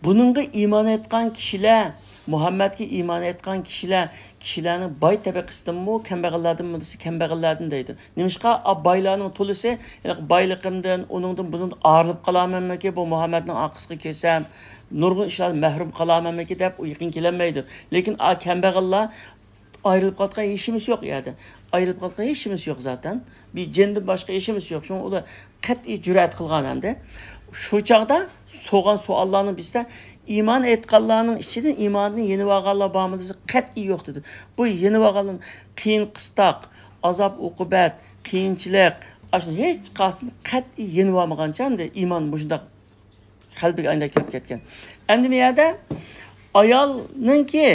بۇنىڭغا ئىمان ئېيتقان كىشىلەر، مۇھەممەدكە ئىمان ئېيتقان كىشىلەر، كىشىلەرنىڭ باي تەبىقىسىدىنمۇ، كەمبەغەللەردىنمۇ دېسە، كەمبەغەللەردىن دەيدۇ. نېمىشقا؟ ئا، بايلارنىڭ تولىسى، يەنى بايلىقىمدىن، ئۇنىڭدىن، بۇنىڭدىن ئايرىلىپ قالامەنمىكى، بۇ مۇھەممەدنىڭ ئارقىسىغا كىرسەم، نۇرغۇن ئىشلاردىن مەھرۇم قالامەنمىكى دەپ، ئۇ يېقىن كېلەلمەيدۇ. لېكىن ئا، كەمبەغەللەر ئايرىلىپ قالىدىغان ھېچ نېمىسى يوق ئۇ يەردە. ئايرىلىپ قالىدىغان ھېچ نېمىسى يوق زاتەن. بىر جىندىن باشقا ھېچ نېمىسى يوق. شۇڭا ئۇلار قەتئىي جۈرئەت قىلغان ئەمدى. شۇ چاغدا سورىغان سوئاللارنىڭ بىرسىدە، ئىمان ئېيتقانلارنىڭ ئىچىدىن ئىماندىن يېنىۋالغانلار بارمۇ دېسە، قەتئىي يوق دېدى. بۇ يېنىۋالغانلار قىيىن قىستاق، ئازاب ئوقۇبەت، قىيىنچىلىق، ئاشۇ ھېچ قايسىسىنى قەتئىي يېنىۋالمىغانچە ئەمدى ئىمان مۇشۇنداق قەلبىگە ئاينىپ كىرىپ كەتكەن. ئەمدى بۇ يەردە ئايالنىڭكى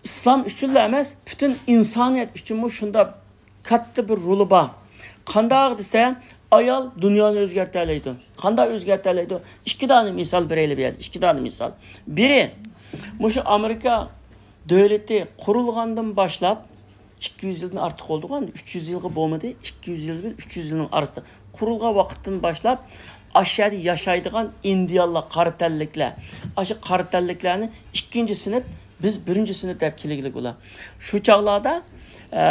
ئىسلام ئۈچۈنلا ئەمەس، پۈتۈن ئىنسانىيەت ئۈچۈنمۇ شۇنداق كاتتا بىر رولى بار. قانداق دېسە، ئايال دۇنيانى ئۆزگەرتەلەيدۇ. قانداق ئۆزگەرتەلەيدۇ؟ ئىككى دانە مىسال بېرەيلى بۇ يەردە. ئىككى دانە مىسال. بىرى، مۇشۇ ئامېرىكا دۆلىتى قۇرۇلغاندىن باشلاپ، ئىككى يۈز يىلدىن ئارتۇق بولدىغۇ، ئەمدى ئۈچ يۈز يىلغا بولمىدى، ئىككى يۈز يىل بىلەن ئۈچ يۈز يىلنىڭ ئارىسىدا قۇرۇلغان ۋاقىتتىن باشلاپ، ئاشۇ يەردە ياشايدىغان ئىندىيانلار، قارا تەنلىكلەر، ئاشۇ قارا تەنلىكلەرنى ئىككىنچى سىنىپ، بىز بىرىنچى سىنىپ دەپ كېلگىلىك ئۇلار. شۇ چاغلاردا، ئە،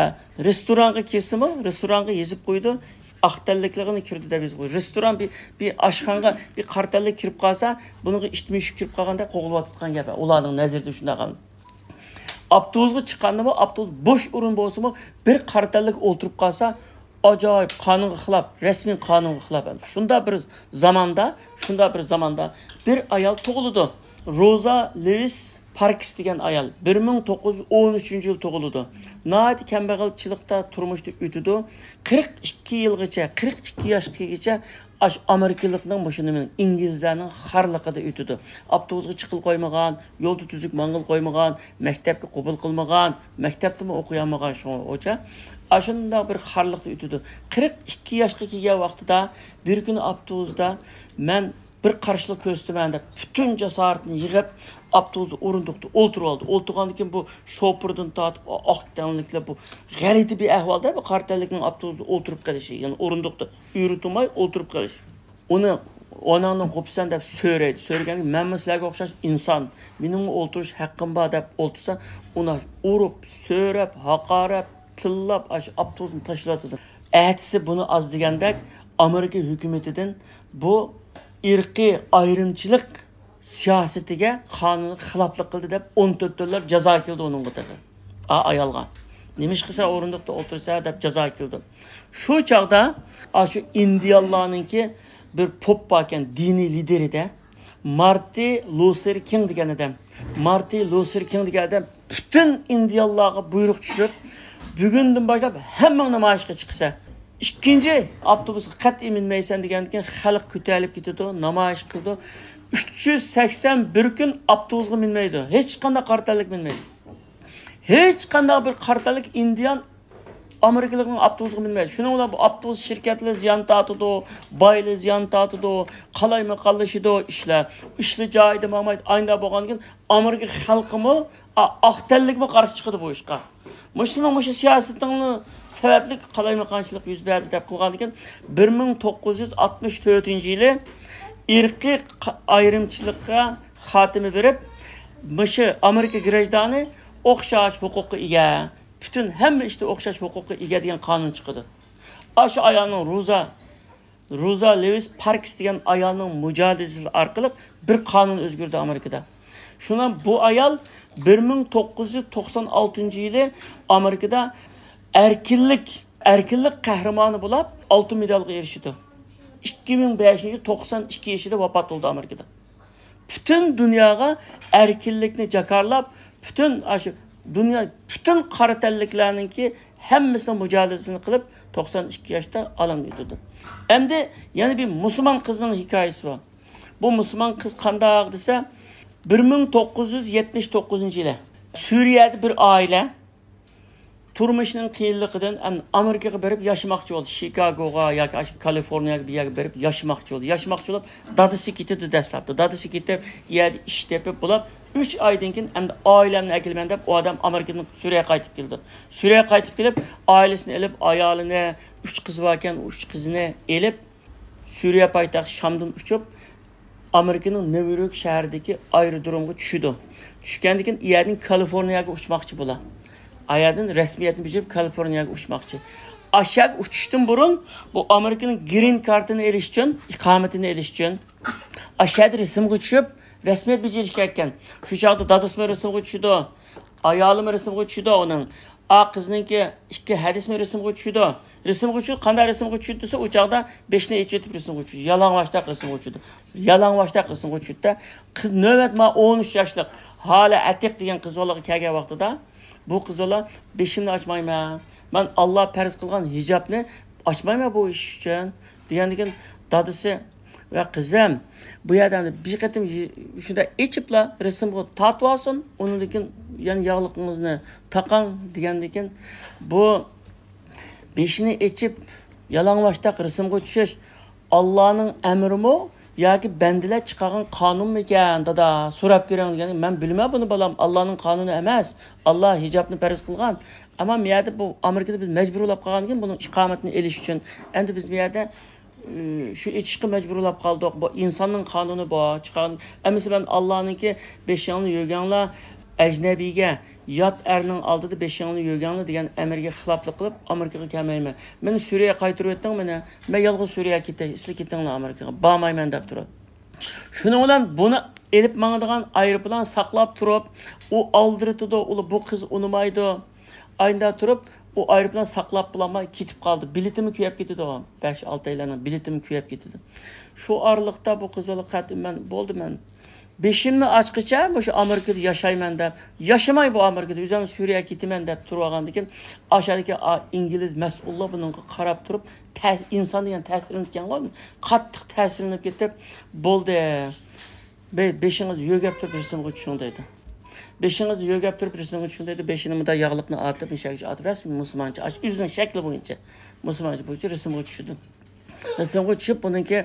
رېستورانغا كىرسىمۇ، رېستورانغا يېزىپ قويىدۇ، ئاق تەنلىكلەرنى كىردى دەپ يېزىپ قويىدۇ. رېستوران بىر، بىر ئاشخانىغا بىر قارا تەنلىك كىرىپ قالسا، بۇنىڭغا ئىت مۈشۈك كىرىپ قالغاندەك قوغلىۋاتىدىغان گەپ. ئۇلارنىڭ نەزىرىدە شۇنداق. ئاپتوبۇسقا چىققاندىمۇ، ئاپتوبۇس بوش ئورۇن بولسىمۇ، بىر قارا تەنلىك ئولتۇرۇپ قالسا، ئاجايىپ، قانۇنغا خىلاپ، رەسمىي قانۇنغا خىلاپ. شۇنداق بىر زاماندا، شۇنداق بىر زاماندا بىر ئايال تۇغۇلىدۇ. روزا لېۋىس پاركس دېگەن ئايال بىر مىڭ توققۇز يۈز ئون ئۈچىنچى يىل تۇغۇلىدۇ. ناھايىتى كەمبەغەلچىلىكتە تۇرمۇشتا ئۆتىدۇ. قىرىق ئىككى يىلغىچە، قىرىق ئىككى ياشقىچە ئاشۇ ئامېرىكىلىقنىڭ مۇشۇ نېمە، ئىنگلىزلارنىڭ خارلىقىدا ئۆتىدۇ. ئاپتوبۇسقا چىقىپ قويمىغان، يولدا تۈزۈك ماڭغىلى قويمىغان، مەكتەپكە قوبۇل قىلمىغان، مەكتەپتىمۇ ئوقۇيالمىغان شۇڭا ئوچا. ئاشۇنداق بىر خارلىقتا ئۆتىدۇ. قىرىق ئىككى ياشقا كەلگەن ۋاقتىدا بىر كۈنى ئاپتوبۇستا مەن بىر قارشىلىق كۆرسىتىمەن دەپ پۈتۈن جاسارىتىنى يىغىپ، ئاپتوبۇستا ئورۇندۇقتا ئولتۇرۇۋالدى. ئولتۇرغاندىن كېيىن بۇ شوپۇردىن تارتىپ، ئا-، ئاق تەنلىكلەر بۇ غەلىتە بىر ئەھۋالدا بۇ قارا تەنلىكنىڭ ئاپتوبۇستا ئولتۇرۇپ قېلىشى، يەنى ئورۇندۇقتا ئۆرە تۇرماي ئولتۇرۇپ قېلىشى. ئۇنى ئاناڭنى قوپىسەن دەپ سۆرەيدۇ. سۆرىگەندە مەنمۇ سىلەرگە ئوخشاش ئىنسان، مېنىڭمۇ ئولتۇرۇش ھەققىم بار دەپ ئولتۇرسا، ئۇنى ئۇرۇپ، سۆرەپ، ھاقارەت، تىللاپ، ئاشۇ ئاپتوبۇسنى تاشلىۋاتىدۇ. ئەتىسى بۇنى ئاز دېگەندەك ئامېرىكا ھۆكۈمىتىدىن بۇ ئىرقىي ئايرىمچىلىق سىياسىتىگە، قانۇنغا خىلاپلىق قىلدى دەپ ئون تۆت دوللار جازا كېلىدۇ ئۇنىڭغا تېخى. ئا، ئايالغا. نېمىشقا سەن ئورۇندۇقتا ئولتۇرىسەن دەپ جازا كېلىدۇ. شۇ چاغدا ئاشۇ ئىندىيانلارنىڭكى بىر پوپ باركەن، دىنىي لىدېرىدە. مارتى لۇسېر كىڭ دېگەن ئادەم. مارتى لۇسېر كىڭ دېگەن ئادەم پۈتۈن ئىندىيانلارغا بۇيرۇق چۈشۈرۈپ، بۈگۈندىن باشلاپ ھەممىڭ نامايىشقا چىقىسەن. ئىككىنچى ئاپتوبۇسقا قەتئىي مىنمەيسەن دېگەندىن كېيىن خەلق كۆتەرىلىپ كېتىدۇ، نامايىش قىلىدۇ. ئۈچ يۈز سەكسەن بىر كۈن ئاپتوبۇسقا مىنمەيدۇ. ھېچقانداق قارا تەنلىك مىنمەيدۇ. ھېچقانداق بىر قارا تەنلىك ئىندىيان ئامېرىكىلىقنىڭ ئاپتوبۇسىغا مىنمەيدۇ. شۇنىڭ بىلەن بۇ ئاپتوبۇس شىركەتلىرى زىيان تارتىدۇ، بايلار زىيان تارتىدۇ، قالايمىقانلىشىدۇ ئىشلار. ئىشلار جايىدا ماڭمايدۇ. ئاينىدا بولغاندىن كېيىن ئامېرىكا خەلقىمۇ، ئا-، ئاق تەنلىكمۇ قارشى چىقىدۇ بۇ ئىشقا. مۇشۇنىڭ، مۇشۇ سىياسىتىڭلار سەۋەبلىك قالايمىقانچىلىق يۈز بەردى دەپ قىلغاندىن كېيىن، بىر مىڭ توققۇز يۈز ئاتمىش تۆتىنچى يىلى ئىرقىي قا-، ئايرىمچىلىققا خاتىمە بېرىپ، مۇشۇ ئامېرىكا گراژدانى ئوخشاش ھوقۇققا ئىگە. پۈتۈن ھەممە ئىشتا ئوخشاش ھوقۇققا ئىگە دېگەن قانۇن چىقىدۇ. ئاشۇ ئايالنىڭ روزا، روزا لېۋىس پاركس دېگەن ئايالنىڭ مۇجادىلىسى ئارقىلىق بىر قانۇن ئۆزگىرىدۇ ئامېرىكىدا. شۇنىڭ بۇ ئايال بىر مىڭ توققۇز يۈز توقسان ئالتىنچى يىلى ئامېرىكىدا ئەركىنلىك، ئەركىنلىك قەھرىمانى بولاپ، ئالتۇن مېدالغا ئېرىشىدۇ. ئىككى مىڭ بەشىنچى يىل توقسان ئىككى يېشىدا ۋاپات بولدى ئامېرىكىدا. پۈتۈن دۇنياغا ئەركىنلىكنى جاكارلاپ، پۈتۈن ئاشۇ دۇنيا، پۈتۈن قارا تەنلىكلەرنىڭكى ھەممىسىنىڭ مۇجادىلىسىنى قىلىپ، توقسان ئىككى ياشتا ئالەمدىن ئۆتىدۇ. ئەمدى يەنە بىر مۇسۇلمان قىزنىڭ ھېكايىسى بار. بۇ مۇسۇلمان قىز قانداق دېسە، بىر مىڭ توققۇز يۈز يەتمىش توققۇزىنچى يىلى سۈرىيەدە بىر ئائىلە تۇرمۇشنىڭ قىيىنلىقىدىن ئەمدى ئامېرىكىغا بېرىپ ياشىماقچى بولدى. شىكاگوغا ياكى ئاشۇ كالىفورنىيەگە بىر يەرگە بېرىپ ياشىماقچى بولدى. ياشىماقچى بولۇپ، دادىسى كېتىدۇ دەسلەپتە. دادىسى كېتىپ، ئۇ يەردە ئىش تېپىپ بولۇپ، ئۈچ ئايدىن كېيىن ئەمدى ئائىلەمنى ئەكېلىمەن دەپ، ئۇ ئادەم ئامېرىكىدىن سۈرىيەگە قايتىپ كېلىدۇ. سۈرىيەگە قايتىپ كېلىپ، ئائىلىسىنى ئېلىپ، ئايالىنى، ئۈچ قىزى باركەن، ئۇ ئۈچ قىزىنى ئېلىپ، سۈرىيە پايتەختى شامدىن ئۇچۇپ، ئامېرىكىنىڭ نيۇ يورك شەھىرىدىكى ئايرودرومغا چۈشىدۇ. چۈشكەندىن كېيىن، ئۇ يەردىن كالىفورنىيەگە ئۇچماقچى بولا. ئۇ يەردىن رەسمىيەتنى بېجىرىپ، كالىفورنىيەگە ئۇچماقچى. ئاشۇ يەرگە ئۇچۇشتىن بۇرۇن، بۇ ئامېرىكىنىڭ گرىن كارتىنى ئېلىش ئۈچۈن، ئىقامىتىنى ئېلىش ئۈچۈن، ئاشۇ يەردە رەسىمگە چۈشۈپ، رەسمىيەت بېجىرىشكە كەتكەن. شۇ چاغدا دادىسىمۇ رەسىمگە چۈشىدۇ. ئايالىمۇ رەسىمگە چۈشىدۇ ئۇنىڭ. ئا، قىزنىڭكى ئىككى ھەدىسىمۇ رەسىمگە چۈشىدۇ. رەسىمگە چۈشىدۇ، قانداق رەسىمگە چۈشىدۇ دېسە، ئۇ چاغدا بېشىنى ئېچىۋېتىپ رەسىمگە چۈشىدۇ. يالىڭاچتاق رەسىمگە چۈشىدۇ. يالىڭاچتاق رەسىمگە چۈشىدۇ. قىز نۆۋەت ما ئون ئۈچ ياشلىق ھالە ئەتىق دېگەن قىز بالىغا كەلگەن ۋاقتىدا، بۇ قىز بالا، بېشىمنى ئاچمايمەن. مەن ئاللا پەرز قىلغان ھىجابنى ئاچمايمەن بۇ ئىش ئۈچۈن، دېگەندىكىن، دادىسى، ۋە قىزىم، بۇ يەردە ئەمدى بىر قېتىم شۇنداق ئېچىپلا رەسىمگە تارتىۋالسۇن، ئۇنىڭدىن كېيىن يەنە ياغلىقىڭىزنى تاقاڭ، دېگەندىن كېيىن، بۇ بېشىنى ئېچىپ يالاڭاچتاق رەسىمگە چۈشۈش ئاللانىڭ ئەمرىمۇ ياكى بەندىلەر چىقارغان قانۇنمىكەن، دادا، سوراپ كۆرۈڭ، دېگەن. مەن بىلىمەن بۇنى، بالام، ئاللانىڭ قانۇنى ئەمەس. ئاللا ھىجابنى پەرز قىلغان. ئەمما بۇ يەردە، بۇ ئامېرىكىدا بىز مەجبۇرلاپ قالغاندىن كېيىن بۇنىڭ ئىقامىتىنى ئېلىش ئۈچۈن، ئەمدى بىز بۇ يەردە ئى، شۇ ئېچىشقا مەجبۇرلاپ قالدۇق. بۇ ئىنساننىڭ قانۇنى بۇ. چىقارغان، ئەمىسە مەن ئاللانىڭكى «بېشىڭنى يۆگەڭلار، ئەجنەبىيگە، يات ئەرنىڭ ئالدىدا بېشىڭنى يۆگەڭلار» دېگەن ئەمىرگە خىلاپلىق قىلىپ، ئامېرىكىغا كەلمەيمەن. مېنى سۈرىيەگە قايتۇرۇۋەتتىڭ مېنى. مەن يالغۇز سۈرىيەگە كېتەي، سىلەر كېتىڭلار ئامېرىكىغا. بارمايمەن دەپ تۇرۇپ. شۇنىڭ بىلەن بۇنى ئېلىپ ماڭىدىغان ئايروپىلان ساقلاپ تۇرۇپ، ئۇ ئالدىرىتىدۇ، ئۇ، بۇ قىز ئۇنىمايدۇ. ئاينىدا تۇرۇپ، ئۇ ئايروپىلان ساقلاپ بولالماي كېتىپ قالدى. بېلىتىمۇ كۆيۈپ كېتىدۇ. بەش، ئالتەيلەننىڭ بېلىتىمۇ كۆيۈپ كېتىدۇ. شۇ ئارىلىقتا بۇ قىز بالا قەتئىي مەن، بولدى، مەن بېشىمنى ئاچقىچە مۇشۇ ئامېرىكىدا ياشايمەن دەپ، ياشىماي بۇ ئامېرىكىدا، ئۆزۈم سۈرىيەگە كېتىمەن دەپ تۇرۇۋالغاندىكىن، ئاشۇدىكى ئا-، ئىنگلىز مەسئۇللار بۇنىڭغا قاراپ تۇرۇپ، تەس-، ئىنسان دېگەن تەسىرلىنىدىكەنغۇ، قاتتىق تەسىرلىنىپ كېتىپ، بولدى. بە-، بېشىڭىزنى يۆگەپ تۇرۇپ رەسىمگە چۈشۈڭ دەيدۇ. بېشىڭىزنى يۆگەپ تۇرۇپ رەسىمگە چۈشۈڭ دەيدۇ. بېشىنى مۇنداق ياغلىقنى ئارتىپ، مۇشۇ يەرگىچە ئارتىپ، رەسمىي مۇسۇلمانچە، ئاشۇ ئۆزىنىڭ شەكلى بويىچە، مۇسۇلمانچە بويىچە رەسىمگە چۈشىدۇ. رەسىمگە چۈشۈپ، بۇنىڭكى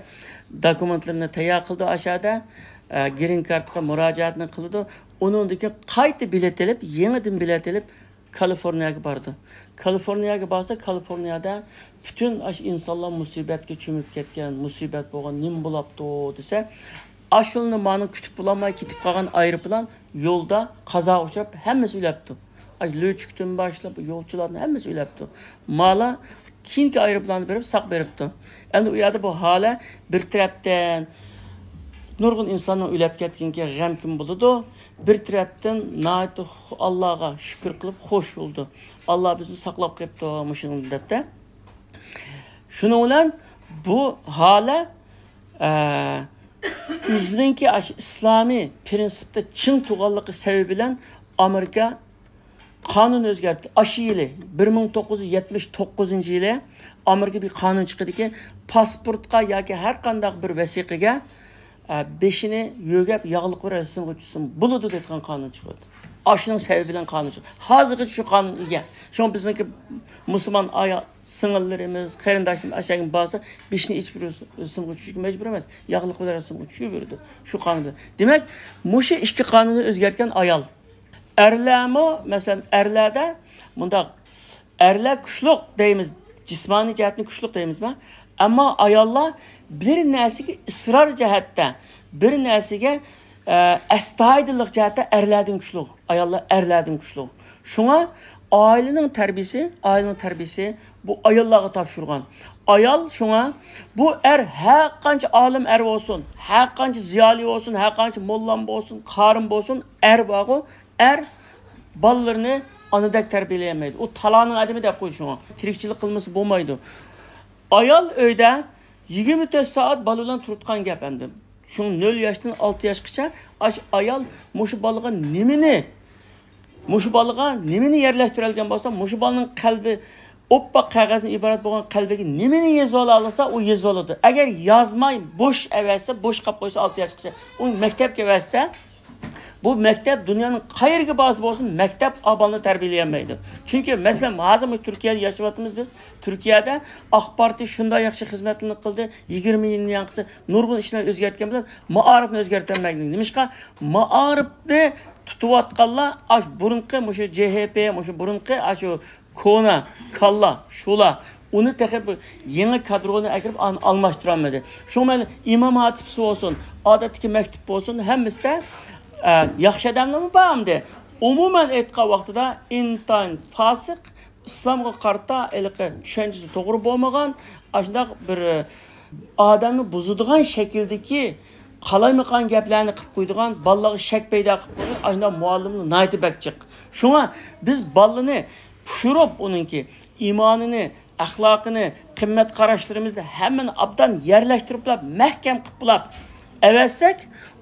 دوكۇمېنتلىرىنى تەييار قىلىدۇ ئاشۇ يەردە. ئە، گرىن كارتقا مۇراجىئەتنى قىلىدۇ. ئۇنىڭدىن كېيىن قايتا بېلەت ئېلىپ، يېڭىدىن بېلەت ئېلىپ، كالىفورنىيەگە بارىدۇ. كالىفورنىيەگە بارسا، كالىفورنىيەدە پۈتۈن ئاشۇ ئىنسانلار مۇسىبەتكە چۆمۈپ كەتكەن، مۇسىبەت بولغان، نېمە بولۇپتۇ دېسە، ئاشۇنى مانا كۈتۈپ بولالماي كېتىپ قالغان ئايروپىلان يولدا قازاغا ئۇچراپ، ھەممىسى ئۆلۈپتۇ. ئاشۇ لۆچۈكتىن باشلاپ، يولچىلارنىڭ ھەممىسى ئۆلۈپتۇ. مالا كېيىنكى ئايروپىلاندا بېرىپ ساق بېرىپتۇ. ئەمدى ئۇ يەردە بۇ ھالە بىر تەرەپتىن نۇرغۇن ئىنساننىڭ ئۆلۈپ كەتكىنىگە غەمكىن بولىدۇ. بىر تەرەپتىن ناھايىتى خۇ-، ئاللاغا شۈكۈر قىلىپ خوش بولىدۇ. ئاللا بىزنى ساقلاپ قېلىپتۇ مۇشۇنىڭدىن دەپتە. شۇنىڭ بىلەن بۇ ھالە، ئە، ئۆزىنىڭكى ئاشۇ ئىسلامىي پرىنسىپتا چىڭ تۇرغانلىقى سەۋەبى بىلەن ئامېرىكا قانۇن ئۆزگەرتتى. ئاشۇ يىلى، بىر مىڭ توققۇز يۈز يەتمىش توققۇزىنچى يىلى ئامېرىكا بىر قانۇن چىقىردىكى، پاسپورتقا ياكى ھەر قانداق بىر ۋەسىقىگە، ئە، بېشىنى يۆگەپ ياغلىق بىلەن رەسىمگە چۈشسىمۇ بولىدۇ دەيدىغان قانۇن چىقىردى. ئاشۇنىڭ سەۋەبى بىلەن قانۇن چىقىردى. ھازىرغىچە شۇ قانۇن ئىگە. شۇڭا بىزنىڭكى مۇسۇلمان ئايال سىڭىللىرىمىز، قېرىنداشلىرىمىز ئاشۇ يەرگە بارسا، بېشىنى ئېچىپ رەسىمگە چۈشۈشكە مەجبۇر ئەمەس. ياغلىق بىلەن رەسىمگە چۈشۈۋېرىدۇ. شۇ قانۇن بىلەن. دېمەك، مۇشۇ ئىككى قانۇننى ئۆزگەرتكەن ئايال. ئەرلەرمۇ، مەسىلەن، ئەرلەردە مۇنداق، ئەرلەر كۈچلۈك دەيمىز، جىسمانىي جەھەتتىن كۈچلۈك دەيمىزما؟ ئەمما ئاياللار بىر نەرسىگە ئىسرار جەھەتتە، بىر نەرسىگە، ئە، ئەستايىدىللىق جەھەتتە ئەرلەردىن كۈچلۈك، ئاياللار ئەرلەردىن كۈچلۈك. شۇڭا ئائىلىنىڭ تەربىيىسى، ئائىلىنىڭ تەربىيىسى بۇ ئاياللارغا تاپشۇرغان. ئايال شۇڭا بۇ ئەر ھەر قانچە ئالىم ئەر بولسۇن، ھەر قانچە زىيالىي بولسۇن، ھەر قانچە موللام بولسۇن، قارىم بولسۇن، ئەر بارغۇ، ئەر بالىلىرىنى ئانىدەك تەربىيەلىيەلمەيدۇ. ئۇ تالاغنىڭ ئادىمى دەپ قويدى شۇڭا. تىرىكچىلىك قىلمىسا بولمايدۇ. ئايال ئۆيدە يىگىرمە تۆت سائەت بالا بىلەن تۇرۇدىغان گەپ ئەمدى. شۇڭا نۆل ياشتىن ئالتە ياشقىچە ئاش ئايال مۇشۇ بالىغا نېمىنى، مۇشۇ بالىغا نېمىنى يەرلەشتۈرەلىگەن بولسا، مۇشۇ بالىنىڭ قەلبى ئوپپاق قەغەزدىن ئىبارەت بولغان قەلبىگە نېمىنى يېزىۋالالىسا، ئۇ يېزىۋالىدۇ. ئەگەر يازماي، بوش ئەۋەتسە، بوش قاپ قويسا ئالتە ياشقىچە، ئۇنى مەكتەپكە ئەۋەتسە، بۇ مەكتەپ دۇنيانىڭ قەيەرگە بارسا بولسۇن، مەكتەپ ئا بالىنى تەربىيەلىيەلمەيدۇ. چۈنكى، مەسىلەن، ھازىر مۇشۇ تۈركىيەدە ياشاۋاتىمىز بىز. تۈركىيەدە ئاق پارتىيە شۇنداق ياخشى خىزمەتلەرنى قىلدى، يىگىرمە يىلنى يانقىسى نۇرغۇن ئىشلار ئۆزگەرتكەن بىلەن مائارىپنى ئۆزگەرتەلمەيدۇ. نېمىشقا؟ مائارىپنى تۇتۇۋاتقانلار ئاش بۇرۇنقى مۇشۇ جې ھې پې، مۇشۇ بۇرۇنقى ئاشۇ كونا كاللا شۇلار. ئۇنى تېخى بۇ يېڭى كادرونى ئەكىرىپ ئان-، ئالماشتۇرالمىدى. شۇڭا مەن ئىمام ھاتىپسى بولسۇن، ئادەتتىكى مەكتەپ بولسۇن، ھەممىسىدە، ئە، ياخشى ئادەملەرمۇ بار ئەمدى. ئومۇمەن ئېيتقان ۋاقتىدا ئىنتايىن فاسىق، ئىسلامغا قارىتا ھېلىقى چۈشەنچىسى توغرا بولمىغان، ئاشۇنداق بىر، ئە، ئادەمنى بۇزىدىغان شەكىلدىكى قالايمىقان گەپلەرنى قىلىپ قويىدىغان، بالىلارغا شەك پەيدا قىلىپ قويىدىغان ئاشۇنداق مۇئەللىملەر ناھايىتى بەك جىق. شۇڭا بىز بالىنى پۇشۇرۇپ، ئۇنىڭكى ئىمانىنى، ئەخلاقىنى، قىممەت قاراشلىرىمىزنى ھەممىنى ئابدان يەرلەشتۈرۈپلا، مەھكەم قىلىپلا ئەۋەتسەك،